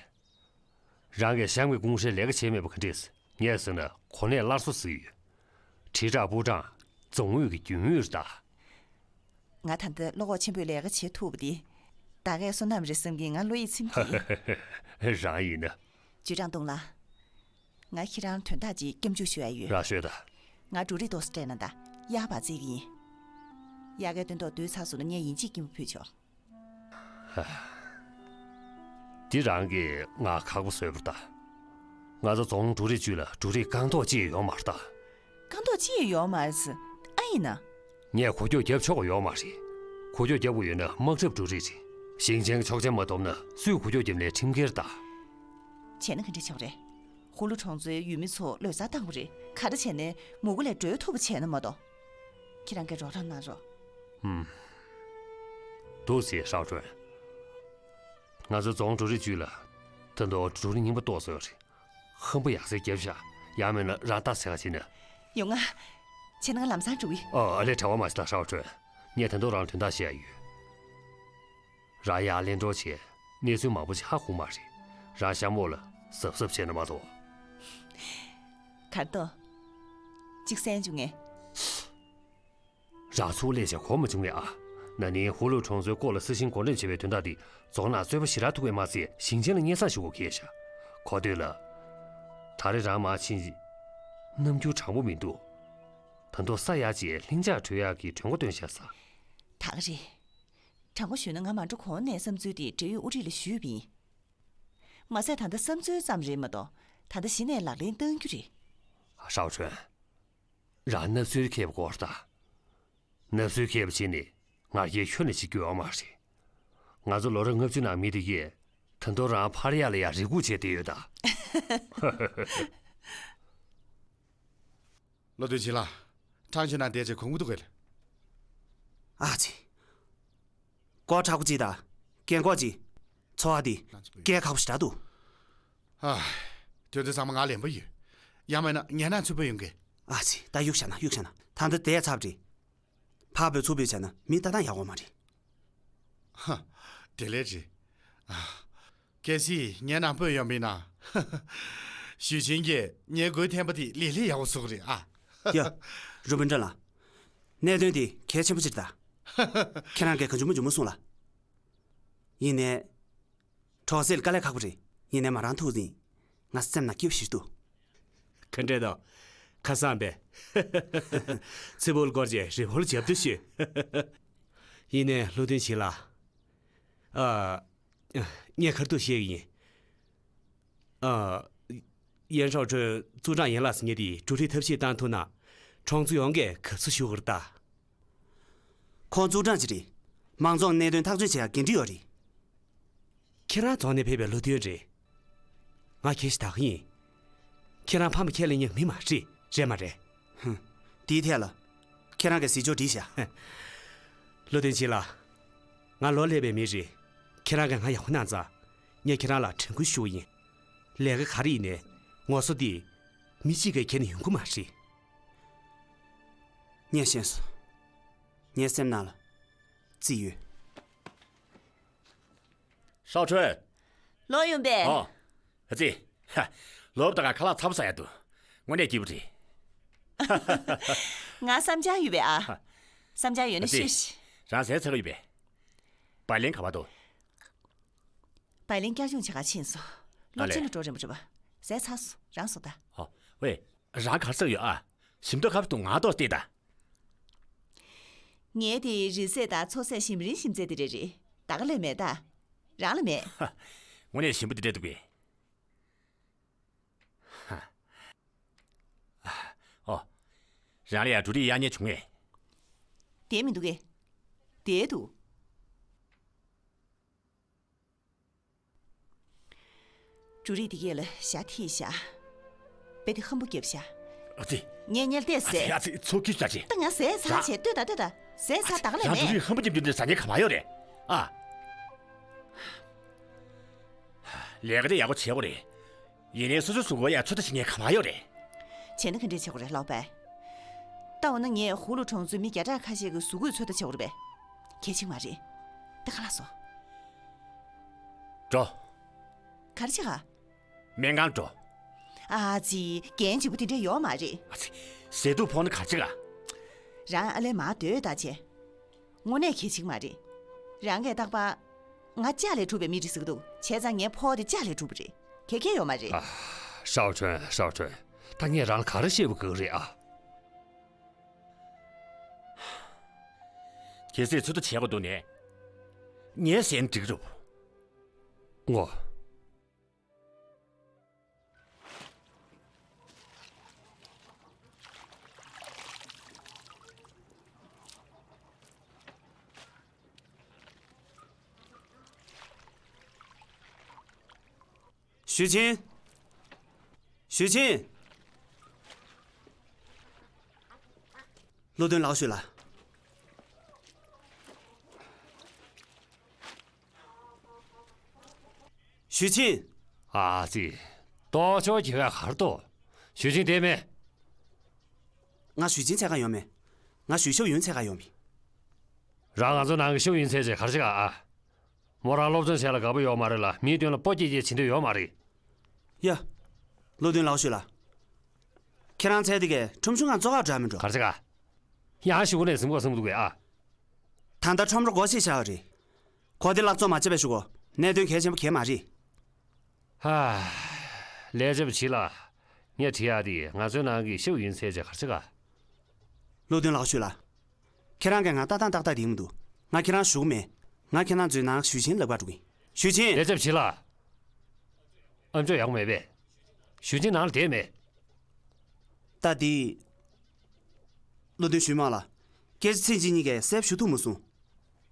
རང་གིས་གཤམ་གྱི་ཀུང་ཧྲེ་ལས་ཀ་བྱས་མེད་པ་ག་འདྲས། ངས་ཟེར་ན་གོ་གནས་སླར་གསོ་ཟེར་ཡོད། དྲིལ་བསྒྲགས་པུའུ་ཀྲང་། རྫོང་ཨུད་ཀྱི་རྒྱུན་ཨུད་རེད་ད། ང་ད་ལྟ་བློ་ཁོག་ཆེན་པོས་ལས་ཀ་བྱེད་ཐུབ་པ་འདི། ད་གའི་བསོད་ནམས་རེད་བསམ་གྱི། ང་བློ་ཡིད་ཚིམ་གྱི། རང་ཡིན་ན། ཅུས་ཀྲང་ཏུང་ལགས། ང་ཁྱེད་རང་དོན་དག་ཅིག་སྐྱབས་འཇུག་ཞུ་ཡ་ཡོད། རང་ཤོད་ད། ང་འབྲུ་རིགས་ཏོག་ཙམ་སྤྲད་ན་ད་གཡག་བར་བཙལ་གྱི་ཡིན། དབྱར་ཁའི་སྟོན་ཐོག་སྡོད་ཚར་སོང་ན་ངས་ཡིན་གཅིག་སྐྱིན་པ་ཕུལ་ཆོག་འདི་རང་གིས་ང་ཁག་པོ་བཟོས་པ་རེད་ད། ང་ཚོ་རྫོང་འབྲུ་རིགས་ཅུས་ལ་འབྲུ་རིགས་རྐང་ཐོག་ཅི་ཡང་ཡོད་མ་རེད་ད། རྐང་ཐོག་ཅི་ཡང་ཡོད་མ་རེད་ཟེར། ཨ་ཡིན་ན། ངས་འགུལ་སྐྱོད་རྒྱབ་ཆོག་གི་ཡོད་མ་རེད། འགུལ་སྐྱོད་རྒྱབ་དགོས་ཡོད་ན་དམག་འཁྲབ་འབྲུ་རིགས་རེད། ཞིང་ཆེན་གྱི་ཆོག་མཆན་མ་ཐོབ་ན་སུས་འགུལ་སྐྱོད་རྒྱབ་ནའི་ཁྲིམས་འགལ་རེད་ད། བྱས་ན་ག་འདྲ་ཆགས་རེད། ཧུ་ལུ་གྲོང་ཚོའི་ཡུལ་མི་ཚོ་ལོ་གསར་བཏང་དགོས་རེད། ག་རེ་བྱས་ནའི་མུ་གུ་ལས་སྒྲོལ་ཐུབ་པ་བྱས་ན་མ་གཏོགས། ཁྱེད་རང་གིས་རོགས་རམ་གནང་རོགས། ཧུམ། འདུག་སེ་ཧྲའོ་ཁྲུན། ང་ཚོ་རྫོང་འབྲུ་རིགས་ཅུས་ལ་ད་དུང་འབྲུ་རིགས་རྙིང་པ་ཏོག་ཙམ་ཡོད་རེད། ཧམ་པ་ཡག་སེ་རྒྱབ་ཤག་ཡང་མིན་ན་རང་ལྟ་ཟེར་ག་བྱེད་ན། ཡོང་ང་། བྱས་ན་ང་ལམ་སང་འགྲོ་གི། ཨ། ཨ་ལས། བྲེལ་བ་མ་བྱེད་ད་ཧྲའོ་ཁྲུན། ངས་ད་དུང་རང་དོན་དག་བཤད་ཡ་ཡོད། རང་ཡར་གླེང་གྲོགས་བྱས། གནས་ཚུལ་མང་པོ་ཞིག་ཧ་གོ་མ་རེད། རང་གཤམ་འོག་ལ་གཟབ་གཟབ་བྱས་ན་མ་གཏོགས། གར་ཏོ། གཅིག་གསན་བྱུང་ངས། རང་ཚུར་ལས་བྱ་གོ་མ་བྱུང་ངས་ཨ། ན་ནིང་ཧུ་ལུ་གྲོང་ཚོའི་སྐོར་ལ་སྲི་ཞིང་བགོ་འགྲེམས་བྱས་པའི་དོན་དག་འདི་རྫོང་ནང་རྩོད་པ་ཞེ་དྲག་ཐུག་པས་མ་ཚད་ཞིང་ཆེན་ལ་སྙན་སེང་ཞུ་དགོས་ཁེལ་ཤག་གོ་ཐོས་ལ། ད་རེས་རང་མར་ཕྱིན་རྗེས། རྣམ་འགྱུར་དྲང་པོ་མི་འདུག་ད་དུང་ས་ཡར་ཅིག་ལྷིང་འཇགས་བགྲོད་ཡག་གི་གྲོས་འགོ་བཏོན་བཞག་ས། ད་ག་རེད། དྲང་པོ་ཞུས་ན་ང་མ་འགྲོ་གོང་ནས་བསམ་ཚུལ་དེ་འབྲེལ་ཡོད་དབུ་ཁྲིད་ལ་ཞུས་པ་ཡིན། མ་ཟད་ད་ལྟ་བསམ་ཚུལ་ཙམ་རེད་མ་གཏོགས་ད་ལྟ་གཞི་ནས་ལག་ལེན་གཏང་རྒྱུ་རེད། ཧྲའོ་ཁྲུན། རང་ནབ་སུའི་མཁས་པ་སྐོར་ད། ནབ་སུའི་མཁས་པ་བྱས་ནས་ང་རྒྱལ་ཁྱོན་ནས་བྱེད་རྒྱུ་ཡོད་མ་རེད། ང་ཚོ་ལོ་རབས་ལྔ་བཅུ་ནང་མི་དེ་གས་ད་དུང་རང་ཕར་ཡག་ལ་ཡག་རེ་སྒུག་བྱས་བསྡད་ཡོད་ད། བློ་མཐུན་བྱིན་ལགས། ཁྲང་ཆུ་ནང་བསྡད་བྱས་གོམས་ཀྱི་འདུག་གས། ཨ་ཙི། སྒོ་དྲག་པོ་གཅིག་དང་རྒན་གོག་གཅིག་འཚོ་བ་འདི་སྐད་ཁག་པོ་ཞེ་དྲག་འདུག་ཨ། དེ་ཚོ་ཚང་མ་ང་ལེན་པ་ཡོད། ཡང་མིན་ན་ངན་ན་ཚུད་པ་ཡོང་གི། ཨ་ཙི། ད་གཡུག་བཞག་ན་གཡུག་བཞག་ན། ད་འདི་བསྡད་ཚར་བ་རེད། ཕར་འབོད་ཚུར་འབོད་བྱས་ན་མི་ལྟ་སྟངས་ཡག་པོ་མ་རེད། ཧ། དེ་ལས་རེད། ཨ། གལ་སྲིད་ངའི་ནང་སྤོས་ཡོང་པ་ཡིན་ན། ཞུས་ཆིན་གྱིས་ངའི་མགོའི་ཐེམ་པ་དེ་ལེགས་ལེགས་ཡག་པོ་བཟོ་གི་རེད་ཨ། ཡ། རུ་པིན་ཀྲང་ལགས། གནད་དོན་དེ་གལ་ཆེན་པོ་ཅིག་རེད་ད། ཁྱེད་རང་གིས་གང་བྱུང་མང་བྱུང་མ་གསུངས་ལ། ཡིན་ནའི། གྲོགས་སེལ་དཀའ་ལས་ཁག་པོ་རེད། ཡིན་ནའི་མ་རང་ཐུག་ཟིན། ང་སེམས་ནང་སྐྱིད་པོ་ཞིག་འདུག་ག་འདྲས་དང་། ཁ་སང་པས། ཚེ་ཕོལ་སྐོར་གྱི་རི་བོར་རྒྱབ་སྐྱོར་ཞུས། ཡིན་ནའི་བློ་མཐུན་བྱིན་ལགས། ཨ། ངས་ཁ་ཐུག་བཤད་གི་ཡིན། ཨ། ཡན་ཧྲའོ་ཁྲུན་ཙུའུ་ཀྲང་ཡན་ལགས་ཟེར་མཁན་དེས་འབྲུ་རིགས་ཐབས་ཤེས་བཏང་ཐུབ་ན། གྲོང་ཚོ་ཡོངས་ཀྱིས་དགའ་བསུ་ཞུ་གི་རེད་ད། ཁོང་ཙུའུ་ཀྲང་ཅིག་རེད། མང་ཚོགས་གནད་དོན་ཐག་གཅོད་བྱེད་ཡག་འགན་འཁྲི་ཡོད་རེད། ཁྱེད་རང་རྫོང་ནས་ཕེབས་པའི་བློ་མཐུན་རེད། ང་ཁྱེད་ཞེ་དྲག་ཡིན། ཁྱེད་རང་ཕ་མ་ཁས་ལེན་མཁན་མི་མ་རེད། རེད་མ་རེད། ཧུམ། དེའི་ཐད་ལ། ཁྱེད་རང་གིས་ཟིན་བྲིས་བྲིས་ཤག་བློ་བརྟན་ཆེ་ལགས། ང་ལོ་སླེབས་པའི་མི་རེད། ཁྱེད་རང་གིས་ང་ཡག་པོ་གནང་ཙང་། ངས་ཁྱེད་རང་ལ་དྲན་སྐུལ་ཞུ་བ་ཡིན། ལས་ཀ་ག་རེ་ཡིན་ནའི་ངོ་སོ་འདི་མི་གཅིག་གིས་འཁྱེར་ནས་ཡོང་གི་མ་རེད། ངས་ཤེས་སོང་། ངའི་སེམས་ནང་ལ་རྩིས་ཡོད། ཧྲའོ་ཁྲུན། ལོག་ཡོང་པས། ཨོ། ཨ་ཙི། ཧ། ལོབ་ད་ག་ཁ་ལག་ཚ་པོ་ཟ་ཡ་འདུག་དངོས་གནས་སྐྱིད་པོ་རེད། ང་བསམ་འཆར་ཡོད་པས་ཨ། ཧ། བསམ་འཆར་ཡོད་ན། ཨ་ཙི། ཤོད་ཤིག་རང་ཟས་ཚར་གི་ཡོད་པས། བའི་ལིན་ག་པར་འདུག་བའི་ལིན་བསྐྱར་སྦྱོང་བྱེད་ག་ཕྱིན་སོང་། ཨ་ལས། སློབ་ཆེན་ལ་འགྲོ་རན་པོ་རེད་པ། ཟས་ཚར་སོང་། རང་སོང་ད། ཨོ། ཝེ། རང་ག་རེ་ཟེར་གི་ཡོད་ཨ། ཞིམ་མདོག་ཁ་པོ་འདུག་ང་ཏོག་སྟེར་ད། ངའི་དེ་རི་ཟས་དང་མཚོ་ཟས་ཞིམ་རིང་ཞིམ་ཚད་དེ་རེད་རེད། ད་ག་ལས་མེད་ད། རང་ལ་མེད། ཧ། དངོས་གནས་ཞིམ་པོ་དེ་འདྲ་འདུག་གས། ཧ། ཨོ། རང་ལ་ཡང་འབྲུ་རིགས་གཡར་མཁན་བྱུང་ངས། དེ་མི་འདུག་གས། དེ་འདུག་འབྲུ་རིགས་དེ་གས་ལ་ཞྭ་ཐིགས་བཞག་དཔེ་དེ་ཧམ་པ་བརྒྱབ་བཞག་ཨ་ཙི། ངས་ཉལ་བལྟས་ཨ་ཙི། ཟས། ཨ་ཙི། ཚོ་ཁྱུ་ཤ་ཆེ། ད་ང་ཟས་ཚར་བྱས། ལྟོས་དང་ལྟོས་དང་། ཟས་ཚར། ད་ག་ལས་རང་མེད། འབྲུ་རིགས་ཧམ་པ་བརྒྱབ་རྒྱུ་འདི་ཟ་མཁན་ག་པར་ཡོད་རེད་ཨ། ལས་ཀ་དེ་ཡག་པོ་བྱེད་དགོས་རེད། ཡིན་ནའི་སོ་སོའི་གཟུགས་པོ་ཡང་ཚོད་ལྟ་བྱེད་མཁན་ག་པར་ཡོད་རེད། བྱས་ན་ག་འདྲས་བྱེད་དགོས་རེད་ལོབ་པས། ད་འོ་ན་ངས་ཧུ་ལུ་གྲོང་ཚོའི་མི་བརྒྱ་ཕྲག་ཁ་ཤས་ཀྱི་གཟུགས་པོའི་ཚོད་ལྟ་བྱེད་དགོས་རེད་པས། གལ་ཆེན་མ་རེད། ད་ག་ལ་སོང་། འགྲོ། ག་རེ་བྱེད་ག་སྨན་ཁང་འགྲོ། ཨ་ཙི། རྒན་གཅིག་པུ་དེ་འདྲས་ཡོད་མ་རེད། ཨ་ཙི། ཟས་དུག་ཕོག་ན་ག་རེ་བྱེད་ག་རང་ཨ་ལས་མར་སྡོད་ད་བྱས། དངོས་གནས་གལ་ཆེན་མ་རེད། རང་གིས་རྟག་པར་ང་ལྕགས་ལས་གྲུབ་པའི་མི་རེད་ཟེར་གི་འདུག་བྱས་ཙང་ངའི་ཕོགས་དེ་ལྕགས་ལས་གྲུབ་པ་རེད། གལ་གལ་ཡོད་མ་རེད། ཨ། ཧྲའོ་ཁྲུན། ཧྲའོ་ཁྲུན། ད་ངས་རང་ལ་ག་རེ་བཤད་དགོས་ཀྱི་རེད་ཨ། གལ་སྲིད་ཚོད་ལྟ་བྱེད་དགོས་འདུག་ནས། ངས་ཟས་ན་འགྲིག་གི་རེད། ངོ་། ཞུས་ཆིན། ཞུས་ཆིན། བློ་མཐུན་ལགས་ཞུས་ལ། ཞུས་ཆིན། ཨ་ཙི། ལྟོགས་ཆོག་གི་བས་གར་ལྟོགས། ཞུས་ཆིན་དེ་མེད། ང་ཞུས་ཆིན་འཚོལ་ག་ཡོང་མེད། ང་ཞུས་ཤོ་ཡུན་འཚོལ་ག་ཡོང་མེད། རང་ང་ཚོ་ནང་གི་ཤོ་ཡུན་འཚོལ་བྱས་གར་ཅི་ག་ཨ། མོ་རང་སློབ་སྦྱོང་བྱེད་ལ་དགའ་པོ་ཡོད་མ་རེད་ལ། མིའི་མདུན་ལ་སྤོ་སྐྱེས་སྐྱེས་བྱེད་འདོད་ཡོད་མ་རེད། ཡ། བློ་མཐུན་ལགས་ཞུས་ལ། ཁྱེད་རང་འཚོལ་དེ་གས་ཁྲོམ་གཞུང་ང་ཙོག་ཁ་འགྲོ་ཡ་མིན་འགྲོ། གར་ཅི་ག་ཡང་ཞུ་གུ་ནས་ཟིན་གོ་ཟིན་གོ་འདུག་གས་ཨ། ད་ལྟ་ཁྲོམ་ར་སྒོ་ཕྱེ་བཞག་ཡོད་རེད། གོ་བདེ་བརླག་བཙོག་མ་བྱེད་པའི་ཞུ་གོ། གནད་དོན་གལ་ཆེན་པོ་གས་མ་རེད། ཧ། ལས་བྱེད་པ་བྱིས་ལ། ངས་དྲི་ཡག་དེ་ང་ཚོའི་ནང་གི་ཤོ་ཡུན་འཚོལ་བྱས་གར་ཅི་ག་བློ་མཐུན་ལགས་ཞུས་ལ། ཁྱེད་རང་གིས་ང་ལྟ་སྟངས་ཏག་ཏག་རེད་མི་འདུག་ང་ཁྱེད་རང་ཞུ་གི་མེད། ང་ཁྱེད་རང་ཚོའི་ནང་ཞུས་ཆིན་ལབ་ག་འགྲོ་གི་ཡིན། ཞུས་ཆིན། ལས་བྱེད་པ་བྱིས་ལ། ཨ་མཆོག་ཡག་པོ་མེད་པས། ཞུས་ཆིན་ནང་ལ་བསྡད་མེད། ད་དེ། བློ་མཐུན་ཞུས་མ་ལ། སྐད་ཆ་ཚིག་གཅིག་གཉིས་ཀས་གསལ་པོ་ཞུ་ཐུབ་མ་སོང་།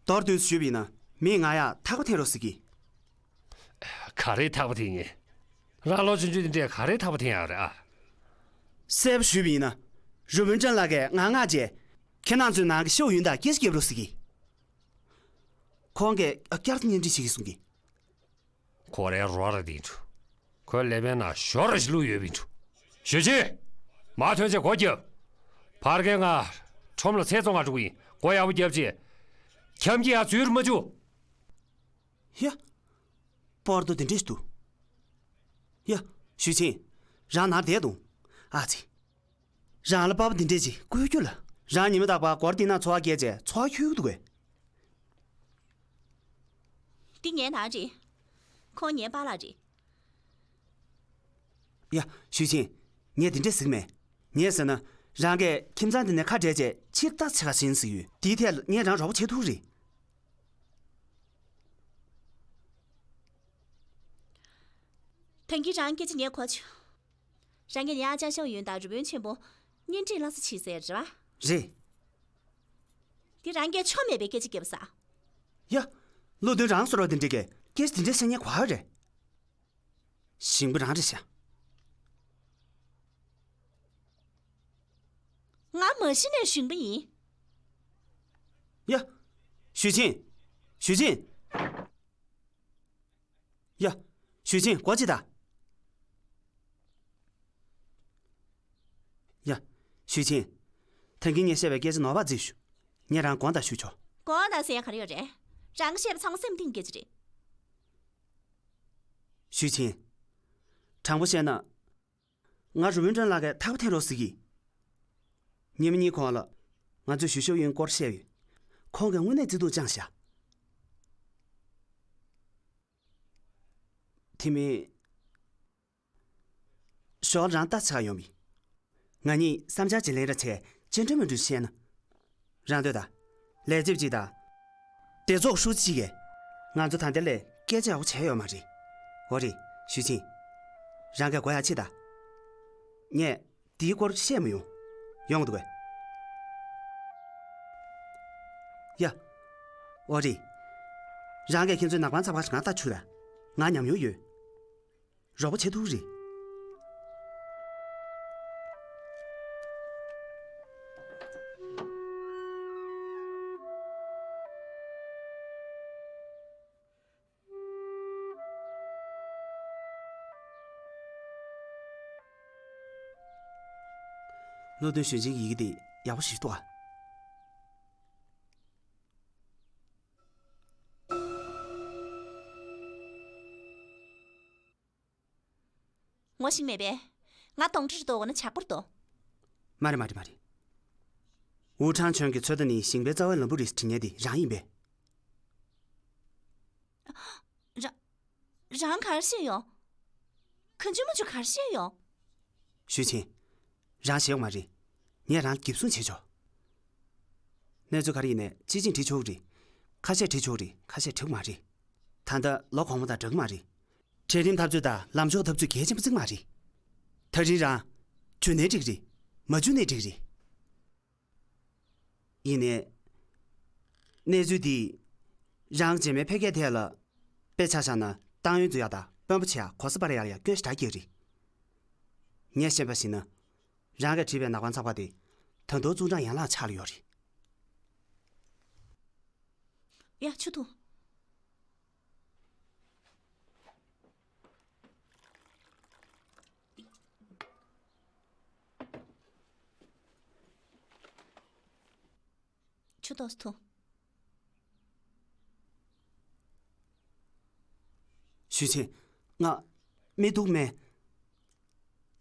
མདོར་བསྡུས་སུ་ཞུས་པ་ཡིན་ན། མིས་ང་ཡ་ཐག་པ་འཐེན་རོགས་ཟེར་གི། ག་རེ་ཐག་པ་འཐེན་ཡིན། རང་ལོ་ཆུང་ཆུང་འདི་འདྲས་ག་རེ་ཐག་པ་འཐེན་ཡག་རེད་ཨ། གསལ་པོ་ཞུས་པ་ཡིན་ན། རུ་བོན་ཅན་ལགས་ཀྱིས་ང་མངགས་རྗེས། ཁྱེད་རང་ཚོའི་ནང་གི་ཤོ་ཡུན་དང་སྐད་ཆ་རྒྱབ་རོགས་ཟེར་གི། ཁོང་གིས་བསྐྱར་དུ་གཉེན་སྒྲིག་བྱེད་ཀྱི་གསུང་གི། ཁོ་རའི་རོགས་ར་དེ་འདྲ། ཁོའི་ལས་པའི་ནང་ཞོར་ར་ཞིག་བླུགས་ཡོད་པའི་འདྲ། ཞུས་ཆིན། མ་ཐོན་ཆེ་སྒོ་རྒྱབ། ཕར་རྒན་ང་ཁྲོམ་ལ་ཚལ་བཙོང་ག་འགྲོ་གི་ཡིན། སྒོ་ཡག་པོ་རྒྱབ་རྗེས། འཁྱམ་གྱི་ཡ་འཛུལ་མ་བཅུག་ཡ། པོར་ཏོ་དེ་འདྲས་འདུག་ཡ། ཞུས་ཆིན། རང་ནར་བསྡད་འདུག་ཨ་ཙི། རང་ལ་པགས་པ་འདི་འདྲས་ཅིག་བསྐུས་རྒྱུ་ལ། རང་ཉི་མ་རྟག་པར་སྒོར་འདི་ན་འཚོ་བ་སྐྱེལ་བྱས་འཚོ་བ་འཁྱོལ་གྱི་འདུག་གས། འདི་ངའི་ནང་རེད། ཁོང་ངའི་པཱ་ལགས་རེད། ཡ། ཞུས་ཆིན། ངས་འདི་འདྲས་ཟེར་གི་མེད། ངས་ཟེར་ན། རང་གིས་ཁྱིམ་ཚང་འདི་ནས་ཁ་བྲལ་བྱས་ཕྱིར་ལྟ་ཆེ་ག་ཕྱིན་ཟེར་ཡོད། དེའི་ཐད་ལ་ངས་རང་རོགས་པ་བྱེད་ཐུབ་རེད། ཐེངས་གི་རང་སྐད་ཆ་ངས་གོ་བྱུང་། རང་གིས་ཡང་ཅང་ཤོ་ཡུན་དང་རུ་བོན་ཆེན་པོ་གཉེན་སྒྲིག་གནང་ས་བྱེད་ཟེར་རེད་བ། རེད། འདི་རང་གིས་ཆོ་མེད་པའི་སྐད་ཆ་རྒྱབ་ས། ཡ། བློ་མཐུན་རང་བཟོ་འདྲ་དེ་འདྲས་ཀྱིས་སྐད་ཆ་དེ་འདྲས་བཤད་མཁན་ག་པར་རེད། ཞིང་པ་རང་རེད་ཤག་ང་མ་གཞི་ནས་ཞུམ་པ་ཡིན། ཡ། ཞུས་ཆིན། ཞུས་ཆིན། ཡ། ཞུས་ཆིན། སྒོ་ཕྱེ་ད། ཡ། ཞུས་ཆིན། ད་གིན་ངས་བཤད་པའི་སྐད་ཆ་ནོར་བ་བརྩིས་ཞུ། ངས་རང་དགོངས་དག་ཞུ་ཆོག། དགོངས་དག་ཟེར་ཡ་ག་རེ་ཡོད་རེད། རང་གིས་བཤད་པ་ཚང་མ་སེམས་གཏིང་གི་སྐད་ཆ་རེད། ཞུས་ཆིན། དྲང་པོ་བཤད་ན། ང་རུ་ཝུན་ཀྲན་ལགས་ཀྱིས་ཐག་པ་འཐེན་རོགས་ཟེར་གི། ཉི་མ་གཉིས་གོང་ལ་ང་ཚོས་ཞུ་ཤོ་ཡོན་སྐོར་བཤད་ཡོད། ཁོང་གིས་དངོས་གནས་བརྩེ་དུང་བཅངས་ཤག། དེ་མིན། ཞོར་རང་ལྟ་ཆགས་ཡོང་བས། ང་གཉིས་བསམ་འཆར་ཅིག་ལེན་ར་བྱས་སྤྱི་འགྲོས་མི་འགྲོས་བཤད་ན། རང་འདོད་དང་། ལས་བྱེད་ཅིག་དང་། སྡེ་ཚོགས་ཧྲུའུ་ཅི་གིས་ང་ཚོ་ད་ལྟ་ལས་སྐད་ཆ་ཡག་པོ་བྱས་ཡོད་མ་རེད། འོ་རེད། ཞུས་ཆིན། རང་གིས་གོ་ཡག་བྱེད་དང་། ངས་དེའི་སྐོར་བཤད་མི་ཡོང་། ཡོང་འདུག་གས། ཡ། འོ་རེད། རང་གིས་ཁྱེད་ཚོའི་ནག་པང་ཚགས་པར་ང་ལྟ་བཅུག་དང་། ང་ཉམས་མྱོང་ཡོད། རོགས་པ་བྱེད་ཐུབ་རེད། བློ་མཐུན་ཞུས་ཆིན་གྱི་ཡི་གེ་དེ་ཡག་པོ་ཞིག་འདུག་ཨ། ངོ་ཤེས་མེད་པས། ང་དོང་ཁྲི་རུ་འདུག་འོ་ན་ཇག་པོར་འདུག་མ་རེད་མ་རེད་མ་རེད། ཝུ་ཁྲང་ཆོན་གྱིས་ཚོད་ལྟ་ནི་ཞིང་པའི་རྩ་བའི་ལམ་བུ་རེད་ཟེར་དྲི་མཁན་དེ་རང་ཡིན་པས། ར། རང་ག་རེ་བཤད་ཡོང་། གང་བྱུང་མང་བྱུང་ག་རེ་བཤད་ཡོང་། ཞུས་ཆིན། རང་ཞེད་དགོས་མ་རེད། ངས་རང་འགེབས་སྲུང་བྱེད་ཆོག་གནས་ཚུལ་ག་རེ་ཡིན་ནའི་ཅི་ཅིག་འགྲིག་ཆོག་གི་རེད། ཁ་ཤས་འགྲིག་ཆོག་གི་རེད། ཁ་ཤས་འགྲིག་གི་མ་རེད། ད་ལྟ་ལོ་གོང་མ་དང་འདྲ་གི་མ་རེད། གྲལ་རིམ་འཐབ་རྩོད་དང་ལམ་ཕྱོགས་འཐབ་རྩོད་གལ་ཆེན་པོ་བརྩི་གི་མ་རེད། ད་རིང་རང་འཇུ་ནའི་འགྲིག་གི་རེད། མ་འཇུ་ནའི་འགྲིག་གི་རེད། ཡིན་ནའི། གནས་ཚུལ་འདིས་རང་རྗེས་མའི་འཕེལ་རྒྱས་ཐད་ལ། དཔེ་ཆ་བཞག་ན་ཏང་ཡོན་འཛུགས་ཡག་དང་དཔོན་པོ་བྱེད་ཡག་གོ་ས་སྤར་ཡག་ལ་ཡང་སྐྱོན་ཞེ་དྲག་སྐྱེ་གི་རེད། ངས་ཤེས་པ་ཞིག་ན། རང་གིས་བྲིས་པའི་ནག་པང་ཚགས་པར་དེ་ད་དུང་ཙུའུ་ཀྲང་ཡན་ལགས་ཕྱག་ལ་ཡོད་རེད། ཡ། ཆུ་འཐུང་། ཆུ་ཏོག་ཙམ་འཐུང་། ཞུས་ཆིན། ང་མི་སྡུག་མེད།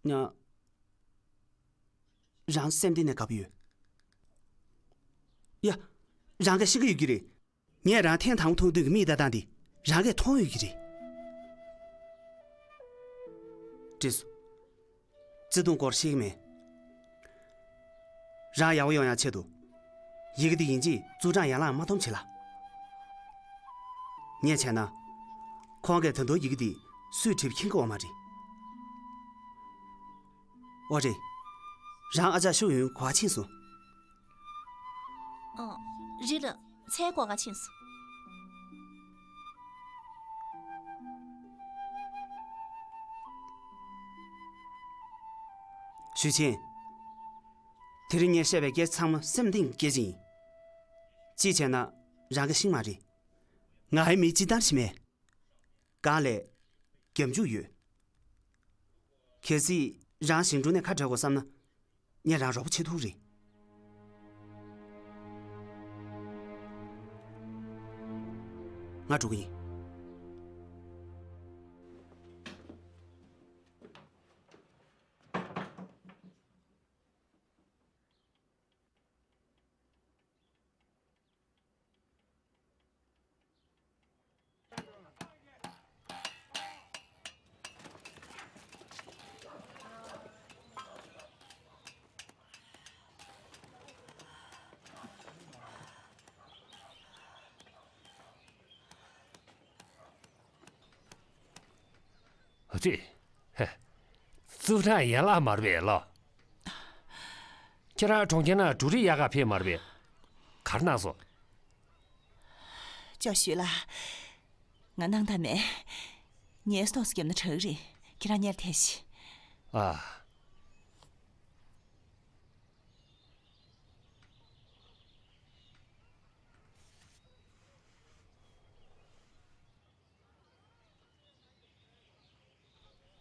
ང་རང་སེམས་གཏིང་ནས་དགའ་པོ་ཡོད། ཡ། རང་གིས་ཤེས་ཀྱི་ཡོད་ཀྱི་རེད། ངས་རང་ཐེངས་དང་པོ་མཐོང་དུས་ཀྱི་མིག་ལྟ་སྟངས་དེ་རང་གིས་མཐོང་ཡོད་ཀྱི་རེད། བཀྲིས་སོང་། བརྩེ་དུང་སྐོར་ཤེས་ཀྱི་མེད། རང་ཡག་པོ་ཡོང་ཡག་ཆེད་དུ། ཡི་གེ་འདི་ཡིན་གཅིག་ཙུའུ་ཀྲང་ཡན་ལག་མ་འཐོམ་བྱེད་ལ། ངས་བྱས་ན། ཁོང་གིས་ད་དུང་ཡི་གེ་འདི་སུས་བྲིས་པ་མཁྱེན་གྱི་ཡོད་མ་རེད། ཨོ་རེད། རང་ཨ་ཅག་ཤོ་ཡོན་གོ་བ་ཕྱིན་སོང་། ཨོ། རེད་ལ། མཚན་གོ་བ་ཕྱིན་སོང་། ཞུས་ཆིན། དེ་རིང་ངས་བཤད་པའི་སྐད་ཆ་ཚང་མ་སེམས་གཏིང་གི་སྐད་ཆ་ཡིན། གཅིག་བྱས་ན་རང་གིས་ཤེས་ཀྱི་མ་རེད། ང་ཡི་མི་སྤྱིར་བཏང་ཞིག་མེད། གང་ལས། རྒྱབ་འཇུག་ཡོད། གལ་སྲིད་རང་ཞིང་གྲོང་ནས་ཁ་བྲལ་དགོས་བསམ་ན། ངས་རང་རོགས་པ་བྱེད་ཐུབ་རེད། ང་འགྲོ་གི་ཡིན། ཨ་ཙི། ཧེ། ཙུའུ་ཀྲང་ཡན་ལགས་མ་རེད་པས་ལགས། ཁྱེད་རང་གྲོང་ཁྱེར་ནང་འབྲུ་རིགས་གཡར་གར་ཕེབས་མ་རེད་པས། ག་རེ་གནང་སོང་། ཅོ་ཞུས་ལགས། ང་སྣང་དག་མེད། ངའི་སྟོགས་སུ་བརྒྱབ་ན་དྲག་གི་རེད། ཁྱེད་རང་སྔོན་ལ་ཐད་ཤིག་ཨ།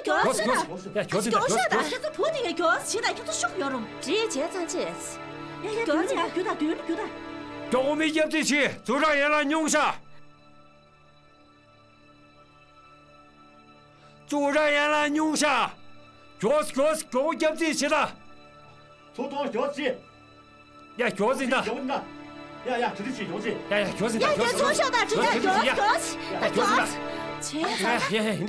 ཚོ་མགྱོགས་ཟེར་ད། ཡ་མགྱོགས་ཟེར་ད་མགྱོགས་ཟེར་ད། ཁྱེད་ཚོ་བུ་དེ་ག་མགྱོགས་བྱེད་ད། ཁྱེད་ཚོ་ཤུགས་ཡོད་རུང་། རེད་བྱས་ཙང་བྱས། ཡ་ཡ་མགྱོགས་ཟེར་ད། མགྱོགས་ད་མགྱོགས་ད་མགྱོགས་ད། མགྱོགས་པོ་མི་རྒྱབ་རྩིས་བྱེད། ཙུའུ་ཀྲང་ཡན་ལགས་སྙུང་ཤག་ཙུའུ་ཀྲང་ཡན་ལགས་སྙུང་ཤག་མགྱོགས་མགྱོགས་མགྱོགས་པོ་རྒྱབ་རྩིས་བྱེད་ད། ཚུར་གཏོང་མགྱོགས་རྩིས། ཡ་མགྱོགས་ཟིན་ད། མགྱོགས་ཟིན་ད། ཡ་ཡ་གྲ་སྒྲིག་བྱེད་མགྱོགས་རྩིས། ཡ་ཡ་མགྱོགས་ཟིན་ད། ཡ་མགྱོགས་ཟིན་ད། མགྱོགས་ཟིན་ད། མགྱོགས་ཟིན་ད། ཡ་མགྱོགས་ཟིན་ད། ཡ་ཡ་ཡ་ཡ་ཡ་ཡ་ཡ་ཡ་ཡ་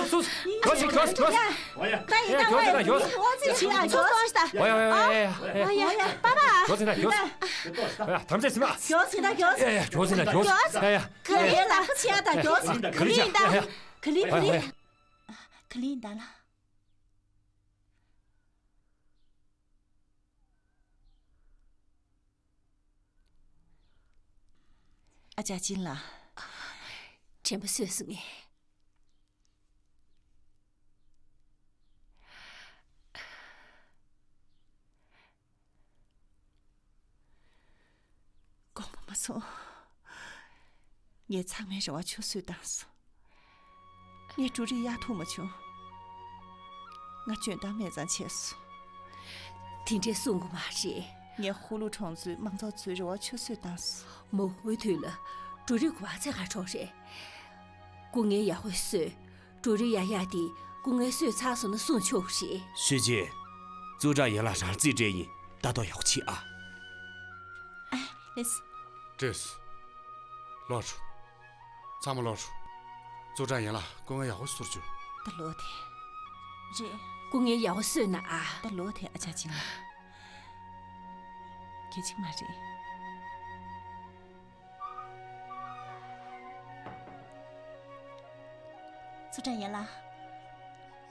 ཡ་ཡ། མགྱོགས་ཟིན་ད། མགྱོགས་ཟིན་ད། མགྱོགས་ཟིན་ད། མགྱོགས་ཟིན་ད། མགྱོགས་ཟིན་ད། མགྱོགས་ཟིན་ད། མགྱོགས་ཟིན་ད། མགྱོགས་ཟིན་ད། མགྱོགས་ཟིན་ད། མགྱོགས་ཟིན་ད། ཡ་ཡ་ཡ་ཡ་ཡ་ཡ་ཡ་ཡ། མགྱོགས་ཟིན་ད། མགྱོགས་ཟིན་ད། མགྱོགས་ཟིན་ད། ཡ་དམ་ཚིག་ཟིན་མ། མགྱོགས་ཟིན་ད། མགྱོགས་ཟིན་ད། ཡ་ཡ་མགྱོགས་ཟིན་ད། མགྱོགས་ཟིན་ད། ཡ་ཡ། ག་ལེ་ལ་ཁ་ཆེ་ད། མགྱོགས་ཟིན་ད། ག་ལེ་ཡིན་ད། ག་ལེ་ག་ལེ་ཡིན་ད། ག་ལེ་ཡིན་ད་ལ། ཨ་ཅག་ཅིན་ལགས། དྲན་པ་གསོས་སོང་ངས། དགོངས་པ་མ་ཚོམས། ངས་ཚང་མའི་རེ་བ་ཆུད་ཟོས་བཏང་སོང་། ངས་འབྲུ་རིགས་གཡར་ཐུབ་མ་བྱུང་། ང་འཇོན་ཐང་མེད་ཙང་བྱས་སོང་། དེ་འདྲས་གསུང་གི་མ་རེད། ངས་ཧུ་ལུ་གྲོང་ཚོའི་མང་ཚོགས་ཚོའི་རེ་བ་ཆུད་ཟོས་བཏང་སོང་། མོ་འོས་དུས་ལ་འབྲུ་རིགས་ག་པར་ཚད་ག་འཕྲོག་རེད། སྐུ་ངལ་ཡག་པོ་གསོས། འབྲུ་རིགས་ཡག་ཡག་དེ་སྐུ་ངལ་གསོས་ཚར་སོང་ན་སྲུང་ཆོག་རེད། ཤོད་ཅིག་ཙུའུ་ཀྲང་ཡན་ལགས་རང་རྩིས་སྤྲད་ཡིན། ལྟ་རྟོག་ཡག་པོ་བྱེད་ཨ། ཨ་ལེས། ཏྲེས། ལོག་ཤོག་ཚང་མ་ལོག་ཤོག་ཙུའུ་ཀྲང་ཡན་ལགས་སྐུ་ངལ་ཡག་པོ་གསོ་རྒྱུ། ད་ལོག་དེ། རེད། སྐུ་ངལ་ཡག་པོ་གསོས་ན་ཨ། ད་ལོག་དེ་ཨ་ཅག་ཅིན་ལགས། གལ་ཆེན་མ་རེད། ཙུའུ་ཀྲང་ཡན་ལགས།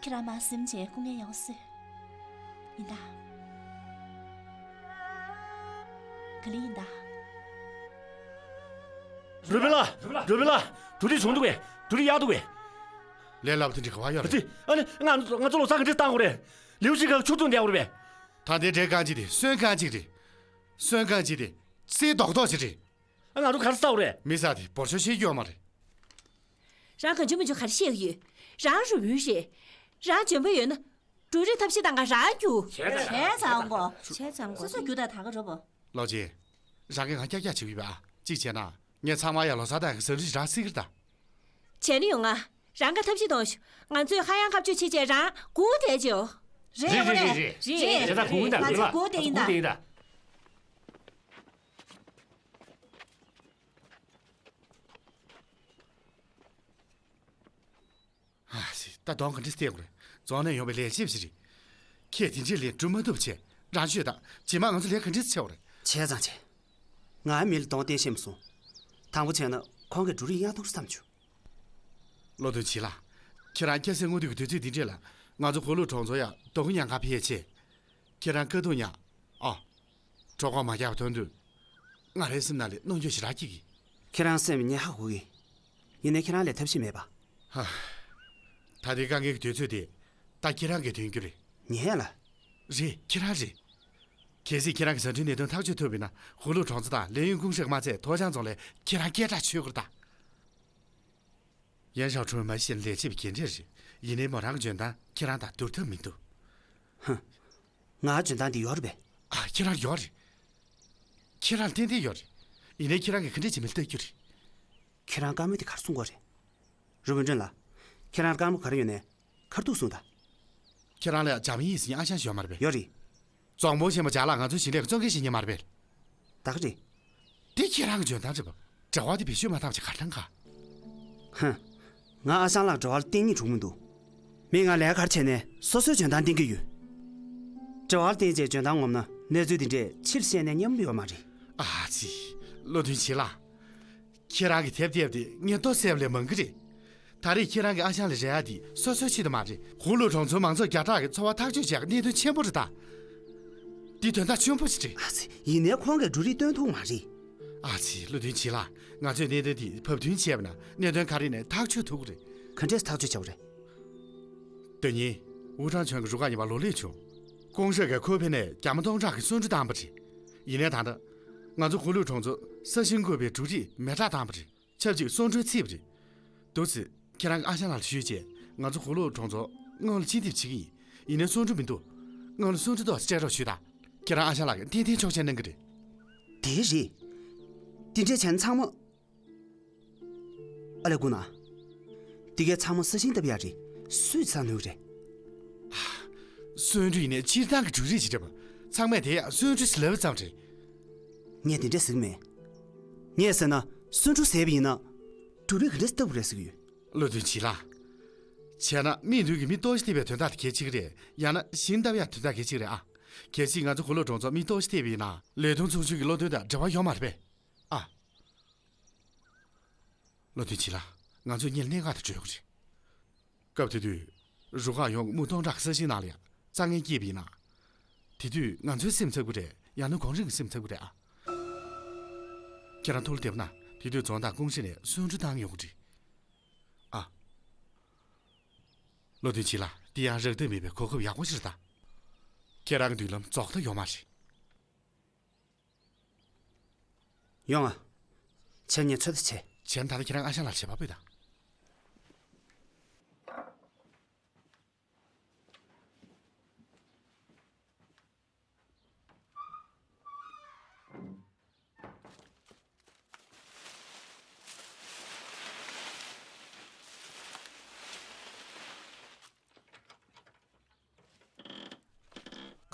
ཁྱེད་རང་མར་སེམས་ཅན་སྐུ་ངལ་ཡག་པོ་གསོས། ཡིན་ད། ག་ལེ་ཡིན་ད། རུས་སྦལ་ལགས། རུས་སྦལ་ལགས། འབྲུ་རིགས་བྱུང་འདུག་གས། འབྲུ་རིགས་གཡར་འདུག་གས། ལས་སླ་པོ་དེ་འདྲ་ག་པར་ཡོད་རེད། ཨ་ནི་ང་ང་ཚོ་ལོ་གསར་ག་འདྲས་བཏང་དགོས་རེད། ལིའུ་ཤི་ཁ་ཆུ་བཏུང་བསྡད་དགོས་རེད་པས། ད་ལྟའི་འདྲེ་རྐང་གཅིག་དེ་སོན་རྐང་གཅིག་རེད། སོན་རྐང་གཅིག་དེ་རྩིས་རྡོག་རྡོག་ཅིག་རེད། ང་ཚོ་ག་རེ་ཟ་དགོས་རེད། མི་ཟ་དེ་འབོར་ཆོག་ཤེས་རྒྱུ་ཡོད་མ་རེད། རང་གང་བྱུང་མི་བྱུང་ག་རེ་བཤད་ཀྱི་ཡོད། རང་རུ་བུ་རེད། རང་འཇོན་པོ་ཡོད་ན། འབྲུ་རིགས་ཐབས་ཤེས་དང་ག་རང་རྒྱུ། བྱས་ཙང་གོ། བྱས་ཙང་གོ། སོ་སོ་རྒྱུ་དང་ད་ག་རོ་བོ། ལོ་ཆེན། རང་གིས་ང་ཀྱག་ཀྱག་བྱེད་ཀྱི་ཡོད་པ་ཨ། གཅིག་བྱས་ན་ངས་ཚང་མ་ཡ་ལོ་གསར་དང་གི་ཟ་འབྲུ་རང་སྲིད་ཀྱི་རེད་ད། བྱས་ན་ཡོང་ང་། རང་ག་ཐབས་ཤེས་གཏོང་ཤོག་ང་ཚོས་ཧ་ཡང་ཁ་གཅོད་བྱེད་བྱས་རང་སྒུག་བསྡད་ཅིའོ། རེད་རེད་རེད་རེད། རེད། བྱས་ཙང་སྒུག་ཡིན་ད། ང་ཚོ་སྒུག་བསྡད་ཡིན་ད། སྒུག་བསྡད་ཡིན་ད། ཨ་ཙི། ད་གདོང་ག་འདྲས་བསྟན་དགོས་རེད། རྫོང་ནས་ཡོང་བའི་ལས་བྱེད་ཞིག་རེད། ཁྱེད་དེ་འདྲས་ལས་སྒྲུབ་མ་ཐུབ་བྱས་རང་ཤོད་དང་རྗེས་མ་ང་ཚོ་ལས་ག་འདྲས་ཆེ་བ་རེད། བྱས་ཙང་བྱས། ང་མི་ལ་གདོང་བསྟན་ཤེས་མ་སོང་། དང་པོ་བྱས་ན་ཁོང་གིས་འབྲུ་རིགས་གཡར་གཏོང་བསམ་བྱུང་། བློ་མཐུན་བྱི་ལ། ཁྱེད་རང་སྐྱ་སེར་སྔོན་དུས་ཀྱི་དུས་ཚོད་འདི་འདྲས་ལ་ང་ཚོ་གོ་ལུག་གྲོང་ཚོ་ཡ་རྡོ་སྐུ་ཉག་ག་ཕེབས་ཆེ། ཁྱེད་རང་དཀའ་སྡུག་མྱངས། ཨོ། གྲོད་ཁོག་མ་རྒྱགས་པ་ཐོན་དུས། ང་རའི་སེམས་ནང་ལ་གནོང་འགྱོད་ཞེ་དྲག་སྐྱེ་གི། ཁྱེད་རང་སེམས་ཉེ་ཧ་གོ་གི། ཡིན་ནའི་ཁྱེད་རང་ལས་ཐབས་ཤེས་མེད་པ། ཧ། ད་ལྟའི་དཀའ་ངལ་གྱི་དུས་ཚོད་དེ། ད་ཁྱེད་རང་གིས་དོན་རྒྱུ་རེད། ངས་ལ། རེད། ཁྱེད་རང་རེད། གལ་སྲིད་ཁྱེད་རང་གི་ཟ་འབྲུའི་གནད་དོན་ཐག་གཅོད་ཐུབ་པ་ཡིན་ན་ཧུ་ལུ་གྲོང་ཚོ་དང་ལས་ཡུན་ཀུང་ཧྲེ་མ་ཚད་ཐོ་ཅང་རྫོང་ལ་ཁྱེད་རང་སྐད་གྲགས་ཆོད་ཀྱི་རེད་ད། ཡན་ཞའོ་ཁྲུན་མ་གཞི་ལས་བྱེད་པ་རྒན་གྲས་རེད། ཡིན་ནའི་མོ་རང་གི་འཇོན་ཐང་ཁྱེད་རང་དང་བསྡུར་ཐབས་མི་འདུག་ཧུ། ང་འཇོན་ཐང་འདི་ཡོད་རེད་པས། ཨ། ཁྱེད་རང་ཡོད་རེད། ཁྱེད་རང་ལ་ཏན་ཏན་ཡོད་རེད། ཡིན་ནའི་ཁྱེད་རང་གིས་ག་འདྲས་བྱེད་མིན་ལྟ་རྒྱུ་རེད། ཁྱེད་རང་བཀའ་མོལ་དེ་ག་རེ་གསུང་དགོས་རེད། རུ་མི་ཀྲོན་ལགས། ཁྱེད་རང་བཀའ་མོལ་ག་རེ་ཡོད་ནའི་ཁ་ཐུག་གསུངས་དང་། ཁྱེད་རང་ལ་འཇམ་ཡིན་ཟིན་ཨ་ཞང་ཞིག་ཡོད་མ་རེད་པས། ཡོད་རེད། རྫོང་དཔོན་ཆེན་མོ་ཇ་ལགས་ང་ཚོའི་ཞིང་ལས་ཀྱི་གཙོ་འགན་བཞེས་མཁན་མ་རེད་པས། ད་ག་རེད། དེ་ཁྱེད་རང་གི་འཇོན་ཐང་རེད་པ། དྲི་བ་དེ་བེད་སྤྱོད་མ་བཏང་བྱས་ག་རེ་གནང་ག་ཧ། ང་ཨ་ཞང་ལགས་དྲི་བ་ལ་བརྟེན་སྙིང་བྲོ་གི་མི་འདུག་མི་ང་ལས་ཀ་ག་རེ་བྱས་ནའི་སོ་སོའི་འཇོན་ཐང་བརྟེན་གྱི་ཡོད། དྲི་བ་ལ་བརྟེན་བྱས་འཇོན་ཐང་ངོམ་ན་གནས་ཚུལ་འདི་འདྲས་ཕྱིར་བཤད་ནས་སྙམ་ཡོད་མ་རེད། ཨ་ཙི། བློ་མཐུན་བྱི་ལ། ཁྱེད་རང་གི་དེབ་དེབ་དེ་ངས་ལྟོ་བཟས་པ་ལས་མང་གི་རེད། ད་རེས་ཁྱེད་རང་གི་ཨ་ཞང་ལ་རེ་ཡ་དེ་སོ་སོའི་ཆེད་དུ་མ་རེད། ཧུ་ལུ་གྲོང་ཚོའི་མང་ཚོགས་བརྒྱ་ཕྲག་གི་འཚོ་བ་ཐག་གཅོད་བྱེད་ཡག་གནད་དོན་ཆེན་པོ་རེད་ད། འདི་དོན་དག་ཆེན་པོ་ཞིག་རེད། ཨ་ཙི། ཡིན་ནའི་ཁོང་གིས་འབྲུ་རིགས་སྟོན་ཐུབ་མ་རེད། ཨ་ཙི། བློ་མཐུན་བྱི་ལ། ང་ཚོས་གནད་དོན་འདི་ཕབ་མཐུན་བྱས་པ་ན་གནད་དོན་ག་རེ་ནས་ཐག་གཅོད་ཐུབ་ཀྱི་རེད། ག་འདྲས་ཐག་གཅོད་བྱ་བ་རེད། དེ་ཉིན། ཝུ་ཁྲང་ཆོན་གྱི་རུ་ཁག་གཉིས་པ་ལོ་ལེགས་བྱུང་། ཀུང་ཧྲེ་གིས་ཁོ་ཕེ་ནས་རྒྱ་མ་སྟོང་ཕྲག་གི་གསོན་འབྲུ་བཏང་པ་རེད། ཡིན་ནའི་ད་ལྟ། ང་ཚོ་ཧུ་ལུ་གྲོང་ཚོ་ས་ཞིང་བཀོད་པའི་འབྲུ་རིགས་མེ་སྲེག་བཏང་པ་རེད། ཆབས་ཅིག་གསོན་འབྲུ་ཚིག་པ་རེད། འདུག་སེ། ཁྱེད་རང་གི་ཨ་ཞང་ལགས་ལ་ཞུས་རྗེས་ང་ཚོ་ཧུ་ལུ་གྲོང་ཚོ་སྔོན་ལ་ཕྱིར་འདེབས་བྱེད་ཀྱི་ཡིན། ཡིན་ནའི་གསོན་འབྲུ་མི་འདུག་སྔོན་ལ་གསོན་འབྲུ་ཏོག་ཙམ་སྤྲད་རོགས་ཞུས་དང་། ཁྱེད་རང་ཨ་ཞང་ལགས་ཀྱིས་ཏན་ཏན་ཆོག་མཆན་གནང་གི་རེད། དེ་རེད། དེ་འདྲས་བྱས་ན་ཚང་མ། ཨ་ལས་ཀུན་ན། དེ་གས་ཚང་མ་ས་ཞིང་བཏབ་ཡག་རེད། སུས་ཟ་ནུས་རེད། གསོན་འབྲུ་ཡིན་ནའི་སྤྱིར་བཏང་གི་འབྲུ་རིགས་ཤིག་རེད་པ། ཚང་མས་དེ་ཡང་གསོན་འབྲུ་ཟེར་ལབ་ཙམ་རེད། ངས་དེ་འདྲས་ཟེར་གི་མེད། ངས་ཟེར་ན་གསོན་འབྲུ་ཟས་པ་ཡིན་ན། འབྲུ་རིགས་ག་འདྲས་བཏབ་དགོས་རེད་ཟེར་གི་ཡོད། བློ་མཐུན་བྱི་ལ། བྱས་ན་སྨི་བདུན་གྱི་མི་ལྟོགས་ཤི་ཐེབས་པའི་དོན་དག་དེ་གལ་ཆེ་གི་རེད། ཡང་ན་ཞིང་བཏབ་ཡག་དོན་དག་གལ་ཆེ་གི་རེད་ཨ། གལ་སྲིད་ང་ཚོ་གོ་ལོ་གྲོང་ཚོར་མི་ལྟོགས་ཤི་ཐེབས་པ་ཡིན་ན་ལས་དོན་ཚོགས་ཆུང་གི་བློ་འདོན་དང་འབྲེལ་བ་ཡོད་མ་རེད་པས། ཨ། བློ་མཐུན་བྱི་ལ། ང་ཚོས་སྔོན་ལ་གནད་འགག་དེ་གྲོལ་དགོས་རེད། སྐབས་དེ་དུས། རུ་ཁག་ཡོངས་ཀྱི་མུའུ་སྟོང་ཕྲག་གི་ས་ཞིང་ནང་ལ་ཡང་རྩ་ངན་སྐྱེས་པ་ཡིན་ན། དེ་དུས་ང་ཚོའི་སེམས་འཚབ་ཀྱི་རེད། ཡང་ན་གོང་རིམ་གྱི་སེམས་འཚབ་ཀྱི་རེད་ཨ། ཁྱེད་རང་ཐུགས་ལ་བདེ་པ་ན་དེ་དུས་རྫོང་བདག་ཀུང་ཧྲེ་ནས་གསོན་འབྲུ་བཏང་ཡོང་གི་རེད། ཨ། བློ་མཐུན་བྱི་ལ། དེ་ཡང་རག་ལྟ་མེད་པའི་གོ་སྐབས་ཡག་པོ་ཞིག་རེད་ད། ཁྱེད་རང་གི་མདུན་ལམ་རྫོགས་མཐའ་ཡོད་མ་རེད། ཡོང་ང་། བྱས་ན་ངས་ཚོད་ལྟ་བྱེད། བྱས་ན་ད་ལྟ་ཁྱེད་རང་ཨ་ཞང་ལགས་བྱེད་པ་ཕུད་དང་།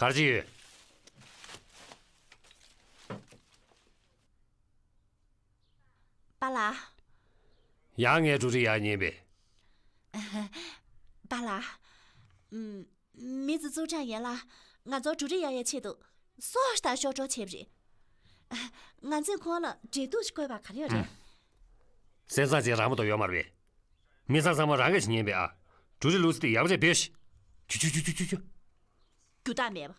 ག་རེ་བྱེད་ཡོད། པཱ་ལགས། ཡང་ངའི་འབྲུ་རིགས་གཡར་ཉེན་པས། པཱ་ལགས། ཨུམ། མི་ཚོ་ཙུའུ་ཁྲང་ཡན་ལགས་ང་ཚོར་འབྲུ་རིགས་གཡར་ཡའི་ཆེད་དུ་སྲོག་ལྟ་ཤོར་འགྲོ་བྱས་པ་རེད། ང་ཚོས་ཁོང་ལ་འབྲེལ་གཏུག་ཞིག་བསྐོས་པ་ག་རེ་ཡོད་རེད། སེམས་བཟང་ཅིག་རག་མ་གཏོགས་ཡོད་མ་རེད་པས། མི་ཚང་ཚང་མ་རང་གིས་བྱེད་ཉན་པས་ཨ། འབྲུ་རིགས་བླུགས་ས་དེ་ཡག་པོ་བྱས་སྦས་ཤིག་ཁྱུ་ཁྱུ་ཁྱུ་ཁྱུ་ཁྱུ། རྒྱུ་དག་མེད་པ།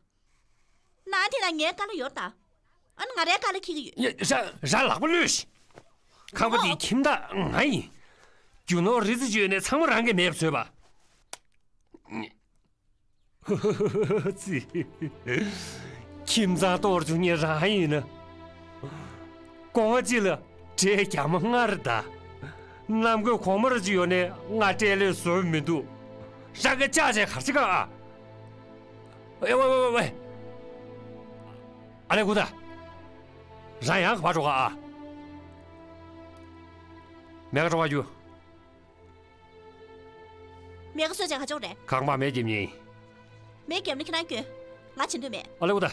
ནང་དེ་ལ་ངའི་ཀ་ལ་ཡོད་ད། ཨ་ནི་ང་རའི་ཀ་ལ་འཁྱེར་གྱི་ཡོད། ཡ། ར་ར་ལག་པ་གློད་ཤིག་ཁང་པ་འདིའི་ཁྱིམ་བདག་ང་ཡིན། རྒྱུ་ནོར་རི་རྩི་བཅོས་ནས་ཚང་མ་རང་གིས་མེད་པ་བཟོས་པ། ཙི། ཁྱིམ་ཚང་གཏོར་བཅུག་མཁན་རང་ཡིན་ན། སྒོ་ང་གཅིག་ལ་འབྲས་རྒྱ་མ་ལྔ་རེ་གདའ། གནམ་གོས་གོང་མ་རེ་གཅིག་ཡོད་ནའི་ང་སྤྲེལ་ལད་བཟོ་མི་འདུག་རང་གིས་ལྕགས་ཆས་ག་རེ་བྱེད་ག་ཨ། ཨེ་ཝེ་ཝེ་ཝེ་ཝེ། ཨ་ལེ་ཀུ་ད། རང་ཡང་ག་པར་འགྲོ་ག་ཨ། མེ་ག་འགྲོ་ག་རྒྱུ། མེ་ག་གསོད་ཅན་ག་ཅོག་རེད། ཁང་པ་མེ་རྒྱབ་ཉེ་ཡིན། མེ་རྒྱབ་ན་ཁྱེད་རང་སྐྱོན། ང་བྱེད་འདོད་མེད། ཨ་ལེ་ཀུ་ད།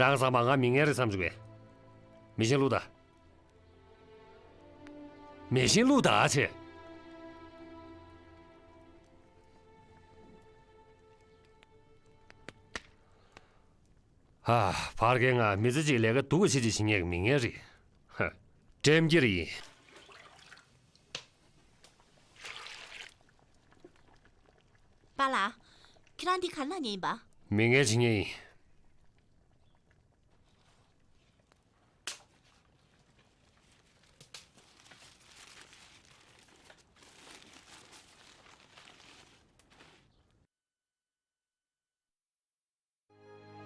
རང་ཚང་མ་ང་མི་ངན་རེད་བསམ་བྱུང་བས། མེ་ཤིང་བླུགས་ད། མེ་ཤིང་བླུགས་ད་ཨ་ཆེ། ཧ། ཕར་རྒན་ང་མི་ཚེ་གཅིག་ལས་ཀ་སྡུག་ག་ཆེ་ཆེ་བྱེད་མཁན་གྱི་མི་ངན་རེད། ཧ། དྲན་རྒྱུ་རེད་ཡིན། པཱ་ལགས། ཁྱེད་རང་འདི་ག་རེ་གནང་མཁན་ཡིན་པ། མི་ངན་བྱེད་མཁན་ཡིན།